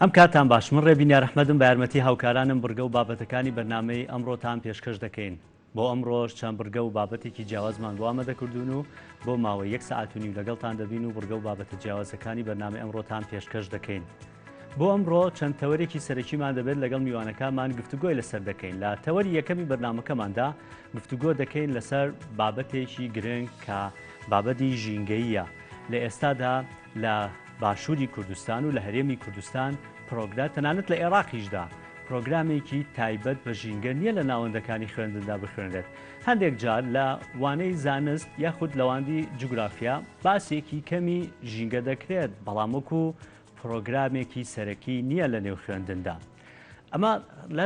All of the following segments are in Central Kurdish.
ئەم کاتان باش من ڕێبینیار ئەحمەدم بە یارمەتی هاوکارانم بڕگە و بابەتەکانی بەرنامەی ئەمڕۆتان پێشکەش دەکەین. بۆ ئەمڕۆش چەند بڕگە و بابەتێکی جیاوازمان بۆ ئامادە کردوون و بۆ ماوەی یەک سەعات و نیو لەگەڵتان دەبین و بڕگە و بابەتە جیاوازەکانی بەرنامەی ئەمڕۆتان پێشکەش دەکەین. بۆ ئەمڕۆ چەند تەوەرێکی سەرەکیمان دەبێت لەگەڵ میوانەکانمان گفتوگۆی لەسەر دەکەین. لە تەوەری یەکەمی بەرنامەکەماندا گفتوگۆ دەکەین لەسەر بابەتێکی گرنگ کە بابەتی ژینگەییە. لە ئێستادا لە باشووری کوردستان و لە هەرێمی کوردستان پرۆگرا تەنانەت لە ئێراقیشدا پرۆگرامێکی تایبەت بە ژینگە نییە لە ناوەندەکانی خوێندندا بخوێنرێت. هەندێک جار لە وانەی زانست یاخود لە واندی جوگرافیا باسێکی کەمی ژینگە دەکرێت، بەڵام وەکو پرۆگرامێکی سەرەکی نییە لە نێو خوێندندا. ئەمە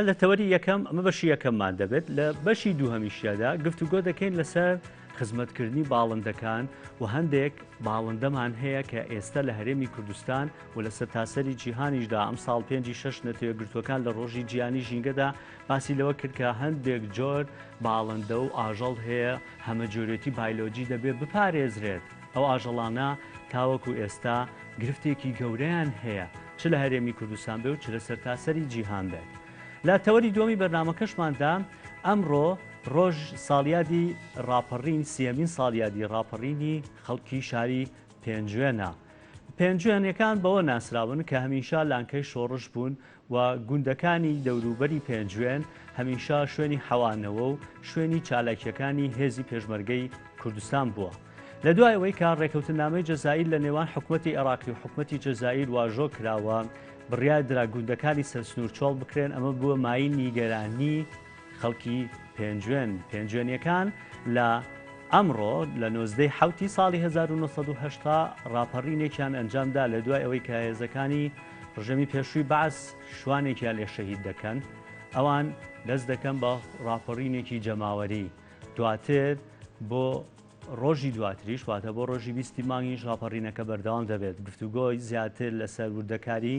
لە تەوەری یەکەم، ئەمە بەشی یەکەممان دەبێت. لە بەشی دووهەمیشیادا گفتوگۆ دەکەین لەسەر خزمەتکردنی باڵندەکان و هەندێک باڵندەمان هەیە کە ئێستا لە هەرێمی کوردستان و لە سەرتاسەری جیهانیشدا ئەمساڵ پێنجی شەش نەتەوەیەکگرتووەکان لە ڕۆژی جیهانی ژینگەدا باسی لەوە کرد کە هەندێک جۆر باڵندە و ئاژەڵ هەیە هەمەجۆرێتی بایلۆجی دەبێت بپارێزرێت ئەو ئاژەڵانە تاوەکو ئێستا گرفتێکی گەورەیان هەیە چ لە هەرێمی کوردستان بێ و چ لە سەرتاسەری جیهان بێت. لە تەوەری دووەمی بەرنامەکەشماندا ئەمڕۆ ڕۆژ ساڵیادی ڕاپەڕین سیەمین ساڵیادی ڕاپەڕینی خەڵکی شاری پێنجوێنە. پێنجوێنیەکان بەوە ناسراون کە هەمیشە لانکەی شۆڕش بوون و گوندەکانی دەوروبەری پێنجوێن هەمیشە شوێنی حەوانەوە و شوێنی چالاکیەکانی هێزی پێشمەرگەی کوردستان بووە. لە دوای ئەوەی کە ڕێکەوتننامەی جەزائیر لە نێوان حکومەتی عێراقی و حکومەتی جەزائیر واژۆ کراوە، بڕیار درا گوندەکانی سەر سنوور چۆڵ بکرێن، ئەمە بووە مایەی نیگەرانی خەڵکی پێنجوێن. پێنجوێنیەکان لە ئەمڕۆ لە 19 حوتی ساڵی 1970 ڕاپەڕینێکیان ئەنجامدا لە دوای ئەوەی کە هێزەکانی ڕژێمی پێشووی بەعس شوانێکیان لێ شەهید دەکەن، ئەوان دەست دەکەن بە ڕاپەڕینێکی جەماوەری، دواتر بۆ ڕۆژی دواتریش واتە بۆ ڕۆژی بیستی مانگیش ڕاپەڕینەکە بەردەوام دەبێت. گفتوگۆی زیاتر لەسەر وردەکاری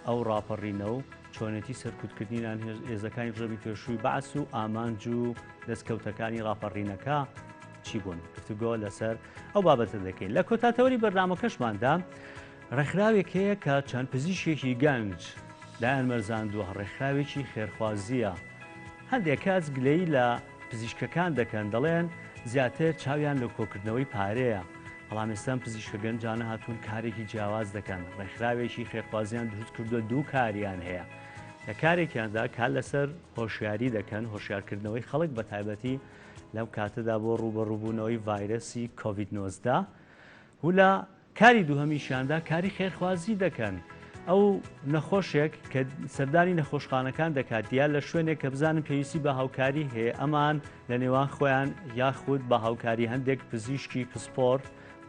ئەو ڕاپەڕینە و چۆنێتی سەرکوتکردنیان هێزەکانی ڕژێمی پێشووی بەعس و ئامانج و دەستکەوتەکانی ڕاپەڕینەکە چی بوون؟ گفتوگۆ لەسەر ئەو بابەتە دەکەین. لە کۆتا تەوەری بەرنامەکەشماندا ڕێکخراوێک هەیە کە چەند پزیشکێکی گەنج دایان مەرزاندووە، ڕێکخراوێکی خێرخوازییە. هەندێک کەس گلەیی لە پزیشکەکان دەکەن دەڵێن زیاتر چاویان لە کۆکردنەوەی پارەیە، بەڵام ئێستا ئەم پزیشکە گەنجانە هاتوون کارێکی جیاواز دەکەن، ڕێکخراوێکی خێرخوازیان دروست کردووە دوو کاریان هەیە، لە کارێکیاندا کار لەسەر هۆشیاری دەکەن، هۆشیارکردنەوەی خەڵک بەتایبەتی لەم کاتەدا بۆ ڕووبەڕووبوونەوەی ڤایرەسی کۆڤید 19 و لە کاری دووهەمیشیاندا کاری خێرخوازی دەکەن. ئەو نەخۆشێک کە سەردانی نەخۆشخانەکان دەکات یا لە شوێنێک کە بزانن پێویستی بە هاوکاری هەیە ئەمان لە نێوان خۆیان یاخود بە هاوکاری هەندێک پزیشکی پسپۆر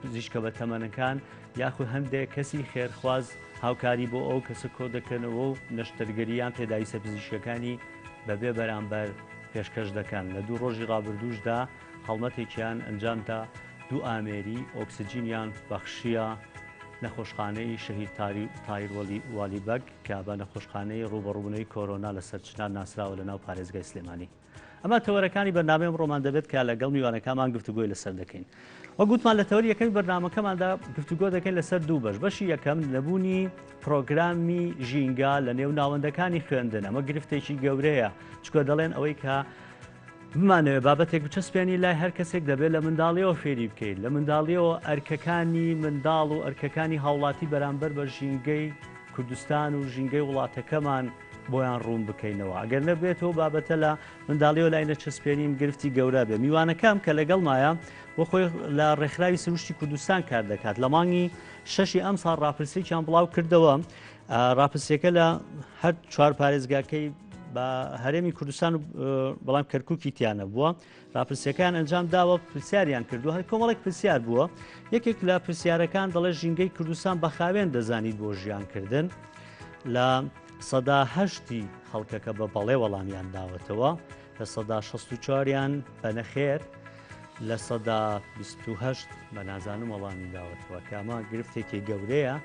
پزیشکە بە تەمەنەکان یاخود هەندێک کەسی خێرخواز هاوکاری بۆ ئەو کەسە کۆ دەکەنەوە و نەشتەرگەریان پێداویستە پزیشکەکانی بەبێ بەرامبەر پێشکەش دەکەن لە دوو ڕۆژی ڕابردووشدا هەڵمەتێکیان ئەنجامدا دوو ئامێری ئۆکسجینیان بەخشییە نەخۆشخانەی شەهید تایر والی بەگ کە بە نەخۆشخانەی ڕووبەڕووبوونەوەی کۆرۆنا لە سەرچنار ناسراوە لە ناو پارێزگای سلێمانی. ئەمە تەوەرەکانی بەرنامەی ئەمڕۆمان دەبێت کە لەگەڵ میوانەکانمان گفتوگۆی لەسەر دەکەین. وەک گوتمان لە تەوەری یەکەمی بەرنامەکەماندا گفتوگۆ دەکەین لەسەر دوو بەش. بەشی یەکەم نەبوونی پرۆگرامی ژینگە لە نێو ناوەندەکانی خوێندن. ئەمە گرفتێکی گەورەیە، چونکە دەڵێن ئەوەی کە بمانەوێت بابەتێک بچەسپێنین لای هەر کەسێک دەبێت لە منداڵیەوە فێری بکەیت، لە منداڵیەوە ئەرکەکانی منداڵ و ئەرکەکانی هاوڵاتی بەرامبەر بە ژینگەی کوردستان و ژینگەی وڵاتەکەمان بۆیان ڕوون بکەینەوە، ئەگەر نەبێتەوە بابەتە لە منداڵیەوە لای نەچەسپێنین گرفتی گەورە بێ. میوانەکەم کە لەگەڵمایە بۆ خۆی لە ڕێکخراوی سروشتی کوردستان کار دەکات، لە مانگی شەشی ئەمساڵ ڕاپرسیەکیان بڵاو کردەوە، ڕاپرسیەکە لە هەر چوار پارێزگاکەی بە هەرێمی کوردستان و بەڵام کەرککی تیانە بووە راپرسیەکان ئەنجام داوە پرسیاریان کردو هەر کۆمەڵێک پرسیار بووە یەکێک لە پرسیارەکان دەڵێ ژینگەی کوردستان بە خاوێن دەزانیت بۆ ژیانکردن لە 100هشتی خەڵکەکە بە بەڵێ وەڵامیان داوەتەوە لە 16چواریان بە نەخێر لە 28 بە نازانم وەڵامی داوەتەوە کە ئەمە گرفتێکی گەورەیە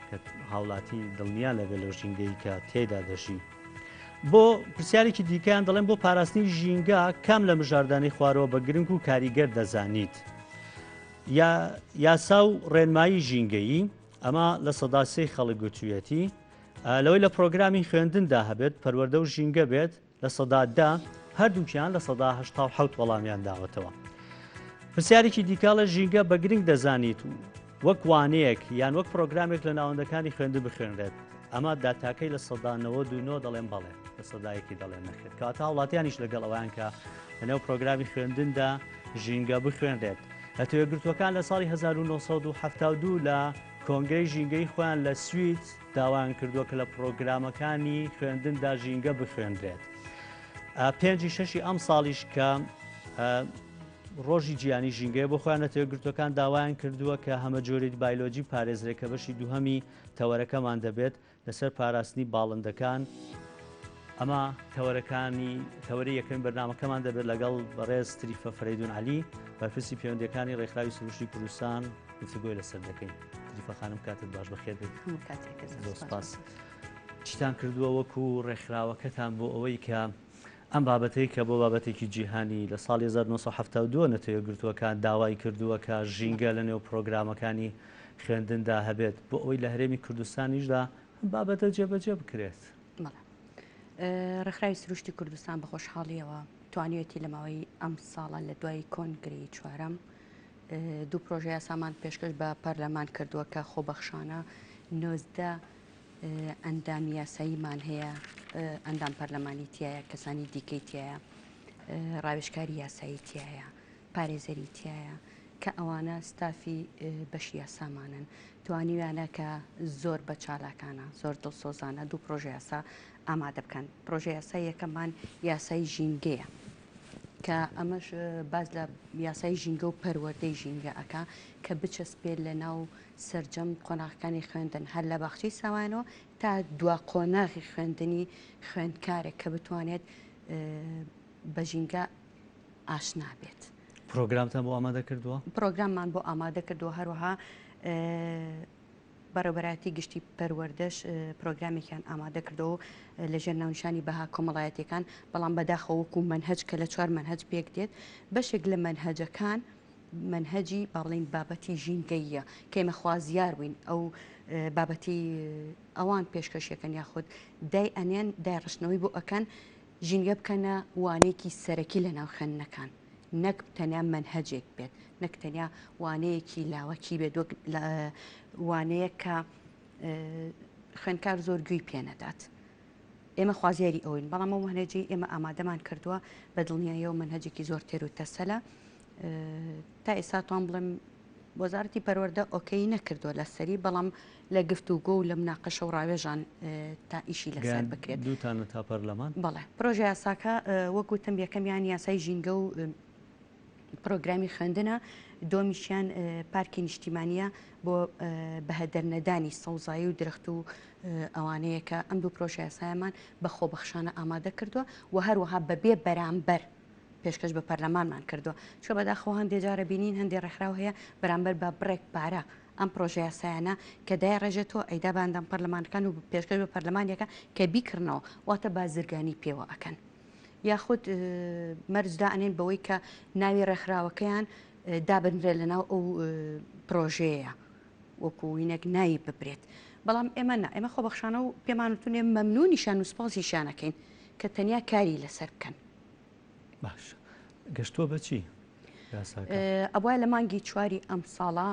کە هاوڵاتی دڵنیا نەبێت لەو ژینگەی کە تێیدا دەژی. بۆ پرسیارێکی دیکەیان دەڵێن بۆ پاراستنی ژینگە کام لە مژاردانەی خوارەوە بە گرنگ و کاریگەر دەزانیت؟ یا یاسا و ڕێنمایی ژینگەیی ئەمە 3% خەڵک گوتویەتی. لەوەی لە پرۆگرامی خوێندندا هەبێت پەروەردە و ژینگە بێت 10% هەردووکیان 87% وەڵامیان داوەتەوە. پرسیارێکی دیکە ئەڵێ ژینگە بە گرنگ دەزانیت و وەک وانەیەک یان وەک پرۆگرامێک لە ناوەندەکانی خوێندن بخوێنرێت ئەمە داتاکەی 99% دەڵێن بەڵێ لە یەکی دەڵێن نەخێت کەواتە هاوڵاتیانیش لەگەڵ ئەوان کە لەنێو پرۆگرامی خوێندندا ژینگە بخوێنرێت. نەتەوەیەکگرتووەکان لە ساڵی 1972 لە کۆنگرەی ژینگەی خۆیان لە سوید داوایان کردووە کە لە پرۆگرامەکانی خوێندندا ژینگە بخوێنرێت. پێنجی شەشی ئەم ساڵیش کە ڕۆژی جیهانی ژینگەیە بۆ خۆیان نەتەوەیەکگرتووەکان داوایان کردووە کە هەمەجۆریت بایلۆجی پارێزرێت کە بەشی دووهەمی تەوەرەکەمان دەبێت لەسەر پاراستنی باڵندەکان. ئەمە تەوەرەکانی تەوەری یەکەمی بەرنامەکەمان دەبێت لەگەڵ بەڕێز تریفە فەرەیدون عەلی بەرپرسی پەیوەندیەکانی ڕێکخراوی سروشتی کوردستان گفتوگۆی لەسەر دەکەین. تریفە خانم کاتت باش بەخێر بێیت. هەموو کاتێک زۆر سپاس. چیتان کردووە وەکو ڕێکخراوەکەتان بۆ ئەوەی کە ئەم بابەتەی کە بۆ بابەتێکی جیهانی لە ساڵی 1972 نەتەوە یەکگرتووەکان داوای کردووە کە ژینگە لە نێو پرۆگرامەکانی خوێندندا هەبێت بۆ ئەوەی لە هەرێمی کوردستانیشدا ئەم بابەتە جێبەجێ بکرێت؟ بەڵێ. ڕێکخراوی سروشتی کوردستان بە خۆشحاڵییەوە توانیویەتی لە ماوەی ئەم ساڵە لە دوای کۆنگرەی چوارەم دوو پرۆژە یاسامان پێشکەش بە پەرلەمان کردووە کە خۆبەخشانە 19 ئەندامی یاساییمان هەیە، ئەندام پەرلەمانی تایە، کەسانی دیکەی تایە، ڕاوێژکاری یاسایی تایە، پارێزەری تایە کە ئەوانە ستافی بەشی یاسامانن توانیویانە کە زۆر بە چالاکانە زۆر دڵسۆزانە دوو پرۆژە یاسا ئامادە بکەن. پرۆژە یاسای یەکەمان یاسای ژینگەیە کە ئەمەش باس لە یاسای ژینگە و پەروەردەی ژینگە ئەکا کە بچەسپێت لە ناو سەرجەم قۆناغەکانی خوێندن هەر لە باخچەی ساوایانەوە تا دوا قۆناغی خوێندنی خوێندکارێک کە بتوانێت بە ژینگە ئاشنا بێت. پرۆگرامتان بۆ ئامادە کردووە؟ پرۆگراممان بۆ ئامادە کردووە هەروەها بەڕێوەبەرایەتی گشتی پەروەردەش پرۆگرامێکیان ئامادە کردەوە لەژێر ناونیشانی بەها کۆمەڵایەتیەکان، بەڵام بەداخەوە وەکو مەنهەج کە لە چوار مەنهەج پێک دێت بەشێک لە مەنهەجەکان مەنهەجی با بڵێین بابەتی ژینگەییە کە ئێمە خوازیار بووین ئەو بابەتی ئەوان پێشکەشیەکەن یاخود دای ئەنێن دای ڕشتنەوەی بۆ ئەکەن ژینگە بکەنە وانەیەکی سەرەکی لە ناو خوێندنەکان نەک تەنیا مەنهەجێک بێت نەک تەنیا وانەیەکی لاوەکی بێت وەک وانەیەک کە خوێندکار زۆر گوێی پێ نەدات. ئێمە خوازیاری ئەوین بەڵام ئەو مەنهەجەی ئێمە ئامادەمان کردووە بە دڵنیاییەوە مەنهەجێکی زۆر تێر و تەسەلە تا ئێستا توان بڵێم وەزارەتی پەروەردە ئۆکەی نەکردووە لەسەری بەڵام لە گفتوگۆ و لە مناقەشە و ڕاوێژان تا ئیشی لەسەر بکرێت. دووتانە تا پەرلەمان؟ بەڵێ پرۆژە یاساکە وەک وتم یەکەمیان یاسای ژینگە و پرۆگرامی خوێندنە، دووەمیشیان پارکی نیشتیمانییە بۆ بەهەدەرنەدانی سەوزایی و درەخت و ئەوانەیە کە ئەم دوو پرۆژە یاسایەمان بە خۆبەخشانە ئامادە کردووە و هەروەها بەبێ بەرامبەر پێشکەش بە پەرلەمانمان کردووە چونکە بەداخەوە هەندێ جارە بینین هەندێ ڕێکخراو هەیە بەرامبەر بە بڕێک پارە ئەم پرۆژە یاسایانە کە دایڕێژێتەوە ئەیدا بە ئەندام پەرلەمانەکان و پێشکەش بە پەرلەمانیەکە کە بیکڕنەوە واتە بازرگانی پێوە ئەکەن یاخود مەرج دائەنێن بەوەی کە ناوی ڕێکخراوەکەیان دابنرێت لەناو ئەو پرۆژەیە وەکو وینەک ناوی ببرێت بەڵام ئێمە نا ئێمە خۆبەخشانە و پێمان وتونێ مەمنونیشان و سپاسیشیان ئەکەین کە تەنیا کاری لەسەر بکەن. باش گەشتووە بە چی یاساکە؟ ئەبوایە لە مانگی چواری ئەم ساڵە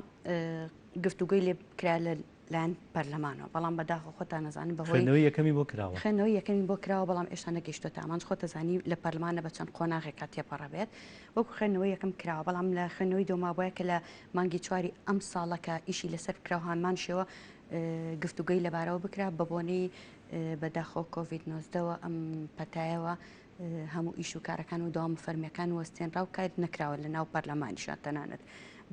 گفتوگۆی لێ بکرا لە لایەن پەرلەمانەوە بەڵام بەداخەوە خۆتان نەزانن بەهۆی خوێندنەوەی یەکەمی بۆ کراوە. خوێندنەوەی یەکەمی بۆ کراوە بەڵام ئێشتا نەگەیشتۆتە ئامانج خۆتەزانی لە پەرلەمانە بە چەند قۆناغێکا تێپەڕە بێت وەکو خوێندنەوەی یەکەم کراوە بەڵام لە خوێندنەوەی دووەما بوایە کە لە مانگی چواری ئەم ساڵە کە ئیشی لەسەر بکرا و هەمان شێوە گفتوگۆی لەبارەوە بکرا بەبۆنەی بەداخەوە کۆڤید نۆزدەوە ئەم پەتایەوە هەموو ئیش و کارەکان و دەوامە فەرمیەکان وەستێنرا و کار نەکراوە لە ناو پەرلەمانیشا تەنانەت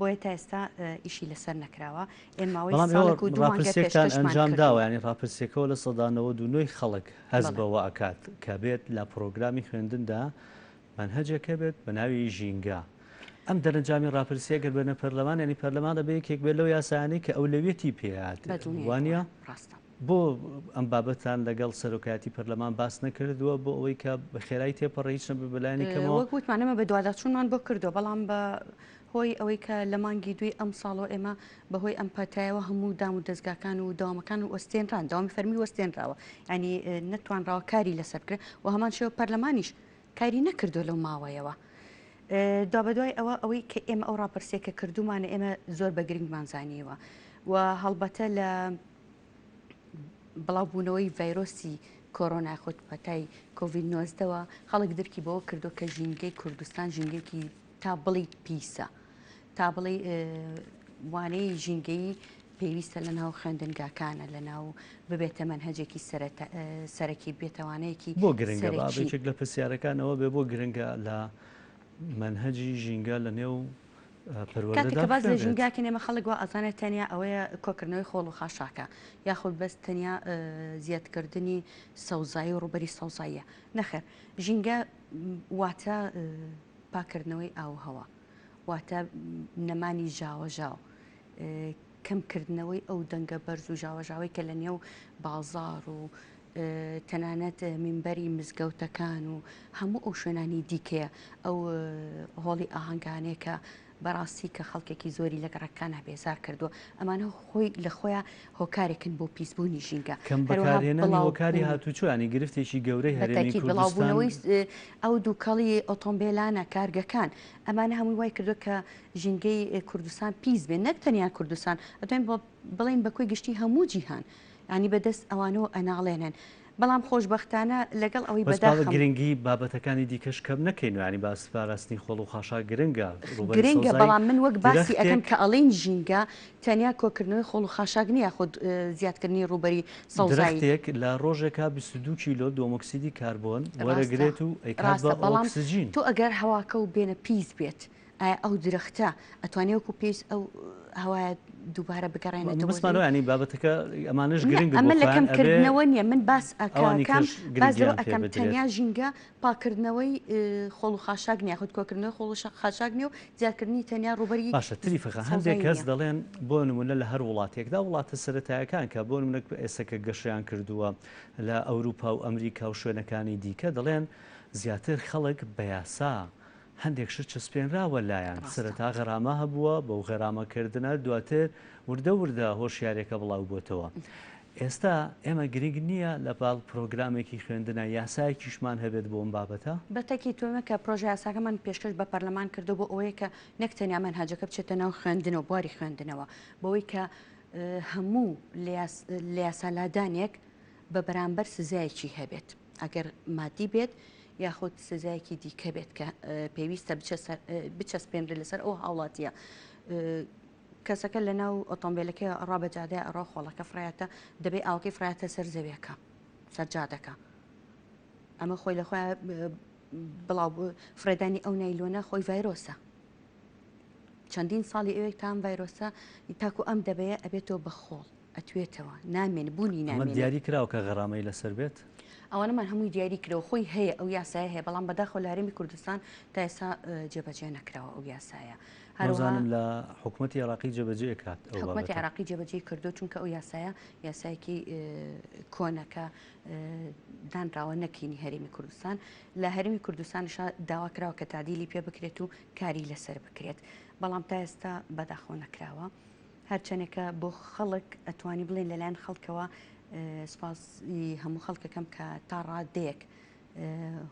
بۆیە تا ئێستا ئیشی لەسەر نەکراوە ئێ ماوەی بەڵام ئێوە ساڵێک و دوو مانگە ڕاپرسیەکتان پێشکەشمان ئەنجام داوە کردووە. یانی ڕاپرسیەکەوە 99% خەڵک هەست بەڵێ. بەوە ئەکات کە بێت لە پڕۆگرامی خوێندندا مەنهەجێک هەبێت بە ناوی ژینگە. ئەم دەرەنجامی ڕاپرسیە گەر بەرنە پەرلەمان یانی پەرلەمان ئەبێ یەکێک بێت لەو یاسایانەی کە ئەولەویەتی پێیات بە دڵنیاییەوە وانیە؟ ڕاستە. بۆ ئەم بابەتان لەگەڵ سەرۆکایەتی پەرلەمان باس نەکردووە بۆ ئەوەی کە بە خێرایی تێپەڕێ هیچ نەبێ بە لایەنی کەمەوە؟ وەک وتمان ئێمە بەدواداچوونمان بۆ کردووە بەڵام بە هۆی ئەوەی کە لە مانگی دووی ئەمساڵەوە ئێمە بەهۆی ئەم پەتایەوە هەموو دام و دەزگاکان و دەوامەکان وەستێنران، دەوامی فەرمی وەستێنراوە، یانی نەتوانراوە کاری لەسەر بکرێت و هەمان شێوە پەرلەمانیش کاری نەکردووە لەو ماوەیەوە. دوابەدوای ئەوە ئەوەی کە ئێمە ئەو ڕاپرسیە کە کردومانە ئێمە زۆر بە گرنگمان زانیوە و هەڵبەتە لە بڵاوبوونەوەی ڤایرۆسی کۆرۆنا خود پەتای کۆڤید 19ەوە خەڵک درکی بەوە کردو کە ژینگەی کوردستان ژینگەیەکی تا بڵیت پیسە تا بڵێ وانەی ژینگەیی پێویستە لە ناو خوێندنگاکانە لە ناو ببێتە مەنهەجێکی سەرەکی بێتە وانەیەکی بۆ گرنگە با یەکێک لە پرسیارەکان ئەوە بێ بۆ گرنگە لە مەنهەجی ژینگە لە نێو کاتێک کە باس لە ژینگاکەین ئێمە خەڵک وا ئەزانێت تەنیا ئەوەیە کۆکردنەوەی خۆڵ و خاشاکە یاخود بەس تەنیا زیادکردنی سەوزایی و ڕووبەری سەوزاییە نەخێر ژینگە واتە پاکردنەوەی ئاو و هەوا واتە نەمانی ژاوەژاو، کەمکردنەوەی ئەو دەنگە بەرز و ژاوەژاوەی کە لە نێو بازاڕ و تەنانەت مینبەری مزگەوتەکان و هەموو ئەو شوێنانی دیکەیە، ئەو هۆڵی ئاهەنگانەیە کە بەڕاستی کە خەڵکێکی زۆری لە گەڕەکەکانا بێزار کردووە، ئەمانە خۆی لە خۆیا هۆکارێکن بۆ پیسبوونی ژینگە. کەم هەروەها بەکارهێنانی هۆکاری بڵاوبوون. هاتوچۆ یانی گرفتێکی گەورەی هەرێمی بەتەئکید کوردستان. بڵاوبوونەوەی ئەو دووکەڵی ئۆتۆمبێلانە، کارگەکان، ئەمانە هەمووی وای کردووە کە ژینگەی کوردستان پیس بێت، نەک تەنیا کوردستان، ئەتوانین بڵێین بە کۆی گشتی هەموو جیهان یانی بە دەست ئەوانەوە ئەناڵێنن. بەڵام خۆشبەختانە لەگەڵ ئەوەی بەس با بەداخم. گرنگی بابەتەکانی دیکەش کەم نەکەین یانی باس پاراستنی خۆڵ و خاشاک گرنگە، ڕووبەری گرنگە سەوزایی بەڵام من وەک باسی ئەکەم درەختێک. کە ئەڵێین ژینگە تەنیا کۆکردنەوەی خۆڵ و خاشاک نییە یاخود زیادکردنی ڕووبەری سەوزایی. درەختێک لە ڕۆژێکا 22 کیلۆ دووەمۆکسیدی کاربۆن ڕاستە وەرەگرێت و ئەیکات بە ڕاستە بەڵام ئۆکسجین. تۆ ئەگەر هەواکە و بێنە پیس بێت ئایا ئەو درەختە ئەتوانێ وەکو پێویست ئەو هەوایە دووبارە بگەڕێنێتەوە بۆ مەبەستمان زەوی؟ ئەوە یانی بابەتەکە ئەمانەش نا گرنگن بۆ ئەمە لە خۆیان کەم ئەبێ کردنەوە نییە من باس ئەوانی ئەکەم کەش باس لەوە گرنگیان پێ ئەکەم بدرێت. تەنیا ژینگە پاککردنەوەی خۆڵ و خاشاک نییە یاخود کۆکردنەوەی خۆڵ و خاشاک نییە و زیادکردنی تەنیا ڕووبەری باشە تریفە خان هەندێک سەوزایی کەس نییە. دەڵێن بۆ نمونە لە هەر وڵاتێکدا وڵاتە سەرەتایەکان کە بۆ نمونە ئێستا کە گەشەیان کردووە لە ئەوروپا و ئەمریکا و شوێنەکانی دیکە دەڵێن زیاتر خەڵک بە یاسا هەندێک شت چەسپێنراوە لایان ڕاستە. سەرەتا غەرامە هەبووە بەو غەرامە کردنە دواتر وردە وردە هۆشیارێکە بڵاو بۆتەوە ئێستا ئێمە گرنگ نییە لە پاڵ پرۆگرامێکی خوێندنە یاسایەکیشمان هەبێت بۆ ئەم بابەتە؟ بە تەکید تۆ ئێمە کە پرۆژە یاساکەمان پێشکەش بە پەرلەمان کردووە بۆ ئەوەیە کە نەک تەنیا مەنهەجەکە بچێتە ناو خوێندنەوە بواری خوێندنەوە بەوەی کە هەموو لە یاسالادانێک بە بەرامبەر سزایەکی هەبێت ئەگەر مادی بێت یاخود سزایەکی دیکە بێت کە پێویستە بچەسپێنرێت لەسەر ئەو هاوڵاتیە کەسەکە لە ناو ئۆتۆمبیلەکەی ئەڕا بە جادەیە ئەڕا خۆڵەکە فڕاتە دەبێ ئاوکەی فڕاتە سەر زەویەکە سەر جادەکە ئەمە خۆی لە خۆی بڵاو فرێدانی ئەو نایلۆنە خۆی ڤایرۆسە چەندین ساڵی ئەوێک تام ڤایرۆسە تاکو ئەم دەبەیە ئەبێتەوە بە خۆڵ ئەتوێتەوە نامێن بوونی ئەمە نامێنێت. دیاری کراوە کە غەرامەی لەسەر بێت؟ ئەوانەمان هەمووی دیاری کراوە خۆی هەیە ئەو یاسایە هەیە بەڵام بەداخەوە لە هەرێمی کوردستان تا ئێستا جێبەجێ نەکراوە ئەو یاسایە. هەروەها نازانم لە حکومەتی عێراقی جێبەجێ ئەکات ئەو حکومەتی بابەتە. عێراقی جێبەجێی کردووە چونکە ئەو یاسایە یاسایەکی کۆنە کە دانراوە نەک هینی هەرێمی کوردستان لە هەرێمی کوردستانیشا داوا کراوە کە تادیلی پێ بکرێت و کاری لەسەر بکرێت بەڵام تا ئێستا بەداخەوە نەکراوە. هەرچەنێکە بۆ خەڵک ئەتوانی بڵێن لەلایەن خەڵکەوە سوپاسی هەموو خەڵکەکەم کە تا ڕادەیەک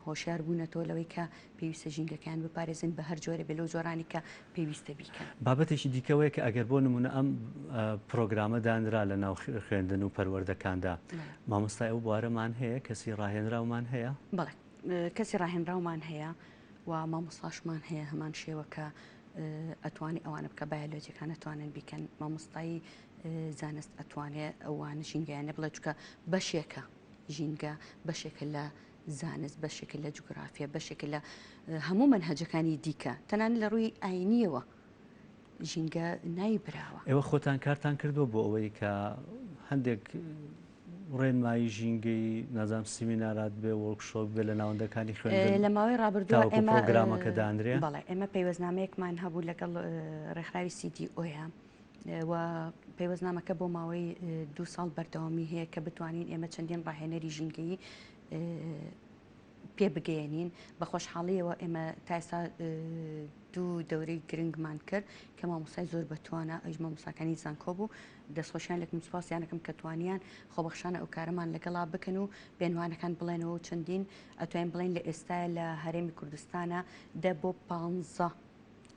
هۆشیار بوونەتەوە لەوەی کە پێویستە ژینگەکەیان بپارێزن بە هەر جۆرە بێ لەو جۆرانی کە پێویستە بیکەن. بابەتێکی دیکەوەیە کە ئەگەر بۆ نمونە ئەم پرۆگرامە دانرا لە ناو خوێندن و پەروەردەکاندا مامۆستای ئەو بوارەمان هەیە کەسی ڕاهێنراومان هەیە؟ بەڵێ کەسی ڕاهێنراومان هەیە و مامۆستاشمان هەیە هەمان شێوە کە ئەتوانێ ئەوانە بکە بایۆلۆجیەکان ئەتوانن بیکەن مامۆستای زانست ئەتوانێ ئەوانە ژینگەیانە بڵێ چکە بەشێکە ژینگە بەشێکە لە زانست بەشێکە لە جوگرافیا بەشێکە لە هەموو مەنهەجەکانی دیکە تەنانەت لە ڕووی ئاینیەوە ژینگە ناوی براوە. ئێوە خۆتان کارتان کردووە بۆ ئەوەی کە هەندێک ڕێنمایی ژینگەیی نازانم سیمینارات بێ وۆرکشۆپ بێ لە ناوەندەکانی خوێندن لە ماوەی ڕابردووە تاوەکو ئێمە پرۆگرامەکە دانرێ؟ بەڵێ ئێمە پەیوەستنامەیەکمان هەبوو لەگەڵ ڕێکخراوی سی دی ئۆیە و پەیوەستنامەکە بۆ ماوەی دوو ساڵ بەردەوامی هەیە کە بتوانین ئێمە چەندین ڕاهێنەری ژینگەیی پێ بگەیەنین بە خۆشحاڵیەوە ئێمە تا ئێستا. دوو دەورەی گرنگمان کرد کە مامۆستای زۆر بەتوانا ئەویش مامۆستاکانی زانکۆ بوو دەستخۆشیان لەکەم سوپاسیان ئەکەم کە توانیان خۆبەخشانە ئەو کارەمان لەگەڵا بکەن و بێنوانەکان بڵێنەوە و چەندین ئەتوانین بڵێین لە ئێستایا لە هەرێمی کوردستانە دە بۆ پانزە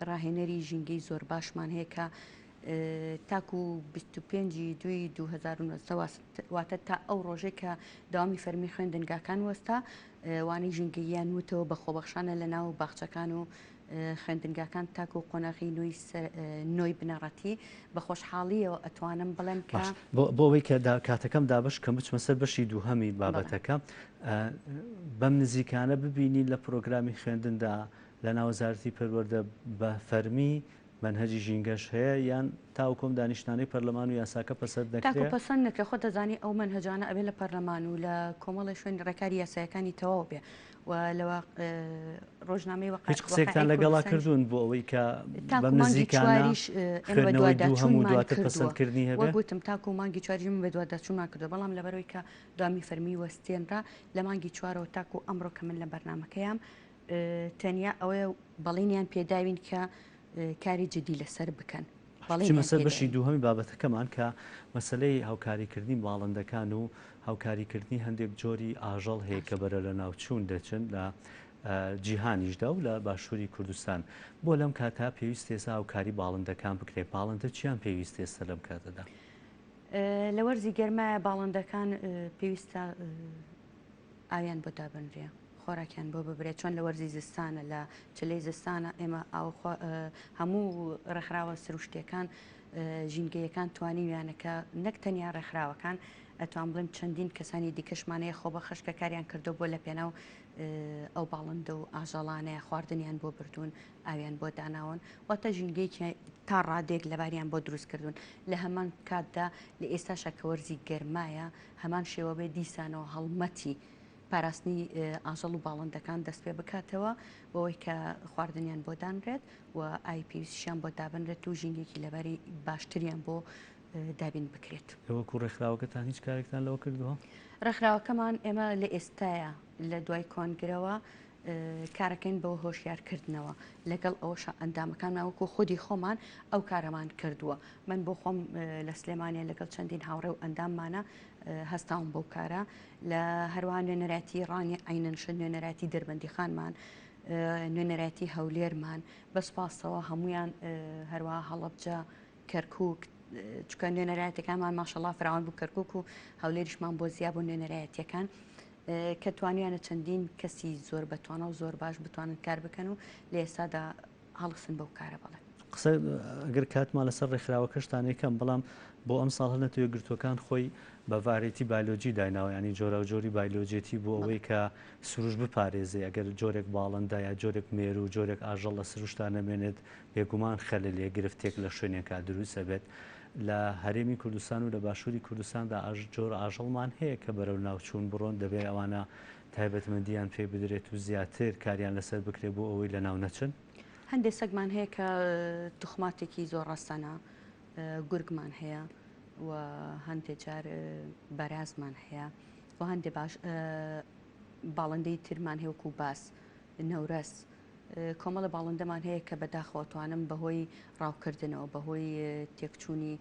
ڕاهێنەری ژینگەی زۆر باشمان هەیە کە تاکو 25 دوی 2019 واتە تا ئەو ڕۆژێک کە داوامی فەرمی خوێندنگاکان وەستا وانەی ژینگەییان وتەوە بە خۆبەخشانە لە ناو باخچەکان و خوێندنگاکان تاکو قۆناغی نوێی نۆی بنەڕەتی بە خۆشحاڵیەوە ئەتوانم بڵێم کە باش بۆ ئەوەی کە کاتەکەم دابەش کەم بچمە سەر بەشی دووهەمی بابەتەکە بەم نزیکانە ببینین لە پرۆگرامی خوێندندا لە ناو وەزارەتی پەروەردە بە فەرمی مەنهەجی ژینگەش هەیە یان تاوەکو ئەم دانیشتنانەی پەرلەمان و یاساکە پەسەند تاکو نەکرێ؟ پەسەند نەکرێ خۆت دەزانی ئەو مەنهەجانە ئەبێ لە پەرلەمان و لە کۆمەڵێ شوێن ڕێکاری یاسایەکانی تەواو بێ و لە ڕۆژنامەی هیچ قسەیەکتان وەقائعی لەگەڵا کوردستانیش کردوون بۆ ئەوەی کە تاکو بەم مانگی نزیکانە چواریش ئێمە خوێندنەوەی دووهەم و بەدواداچوونمان دواتر کردووە پەسەندکردنی هەبێ؟ وەک وتم تاکو مانگی چواریش ئێمە بەدواداچوونمان کردووە بەڵام لەبەرئەوەی کە دوامی فەرمی وەستێنرا لە مانگی چوارەوە تاکو ئەمڕۆ کە من لە بەرنامەکەیام تەنیا ئەوەیە بەڵێنیان پێداوین کە کاری جدی لەسەر بکەن. بچمە بەڵێنیان سەر بەشی پێداوین. دووهەمی بابەتەکەمان کە مەسەلەی هاوکاریکردنی باڵندەکان و هاوکاریکردنی هەندێک جۆری ئاژەڵ هەیە کە بەرە لەناوچوون دەچن لە جیهانیشدا و لە باشووری کوردستان. بۆ لەم کاتە پێویستە ئێستا هاوکاری باڵندەکان بکرێت؟ باڵندە چیان پێویستە ئێستا لەم کاتەدا؟ لە وەرزی گەرمایە باڵندەکان پێویستە ئاویان بۆ دابنرێ خۆراکیان بۆ ببرێت چۆن لە وەرزی زستانە لە چلەی زستانە ئێمە ئاو هەموو ڕێکخراوە سروشتیەکان ژینگەیەکان توانیویانەکە نەک تەنیا ڕێکخراوەکان ئەتوان بڵێم چەندین کەسانی دیکەشمانەیە خۆبەخش کە کاریان کردو بۆ لە پێناو ئەو باڵندە و ئاژەڵانەیە خواردنیان بۆ بردوون ئاویان بۆ داناون واتە ژینگەیەکی تا ڕادێک لەباریان بۆ دروست کردوون لە هەمان کاتدا لە ئێستاشا کە وەرزی گەرمایە هەمان شێوە بێ دیسانەوە هەڵمەتی پاراستنی ئاژەڵ و باڵندەکان دەست پێ بکاتەوە بەوەی کە خواردنیان بۆ دانرێت و ئاوی پێویستیشیان بۆ دابنرێت و ژینگێکی لەباری باشتریان بۆ دابین بکرێت. ئێوە وەکو ڕێکخراوەکەتان هیچ کارێکتان لەوە کردووە؟ ڕێکخراوەکەمان ئێمە لە ئێستایا لە دوای کۆنگرەوە کارەکەین بۆ هۆشیارکردنەوە، لەگەڵ ئەوەشا ئەندامەکانمان وەکو خودی خۆمان ئەو کارەمان کردووە. من بۆ خۆم لە سلێمانیە لەگەڵ چەندین هاوڕێ و ئەنداممانە هەستاوم بەو کارە. لە هەروەها نوێنەرایەتی ڕانیە عەینەنشە، نوێنەرایەتی دەربەندیخانمان، نوێنەرایەتی هەولێرمان بە سوپاسەوە هەمویان، هەروەها هەڵەبجە، کەرکوک، چونکە نوێنەرایەتەکانمان ماشەڵا فراوان بوو، کەرکوک و هەولێریشمان بۆ زیا بوو نوێنەرایەتیەکان. کە توانیانە چەندین کەسی زۆر بەتوانا و زۆر باش بتوانن کار بکەن و لە ئێستادا هەڵسن بەو کارە بەڵێ. قسە ئەگەر کاتمان لەسەر ڕێکخراوەکەشتان یەکەم بەڵام بۆ ئەمساڵ هەر نەتەوە یەکگرتووەکان خۆی بە ڤارێتی بایلۆجی دایناوە یانی جۆراوجۆری بایلۆجێتی بۆ ئەوەی کە سروشت بپارێزێ ئەگەر جۆرێک باڵندە یا جۆرێک مێروو جۆرێک ئاژەڵ لە سروشتا نەمێنێت بێگومان خەلەلێ گرفتێک لە شوێنێکا دروست ئەبێت لە هەرێمی کوردستان و لە باشووری کوردستاندا ئاژ جۆر ئاژەڵمان هەیە کە بەرەو ناوچوون بڕۆن دەبێ ئەوانە تایبەتمەندیان پێ بدرێت و زیاتر کاریان لەسەر بکرێت بۆ ئەوەی لەناو نەچن؟ هەندێک سەگمان هەیە کە توخماتێکی زۆر ڕەسەنە، گورگمان هەیە و هەندێک جار بەرازمان هەیە و هەندێک باش باڵندەی ترمان هەیە وەکو باز، نەورەس، کۆمەڵە باڵندەمان هەیە کە بەداخەوە توانم بەهۆی ڕاوکردنەوە بەهۆی تێکچوونی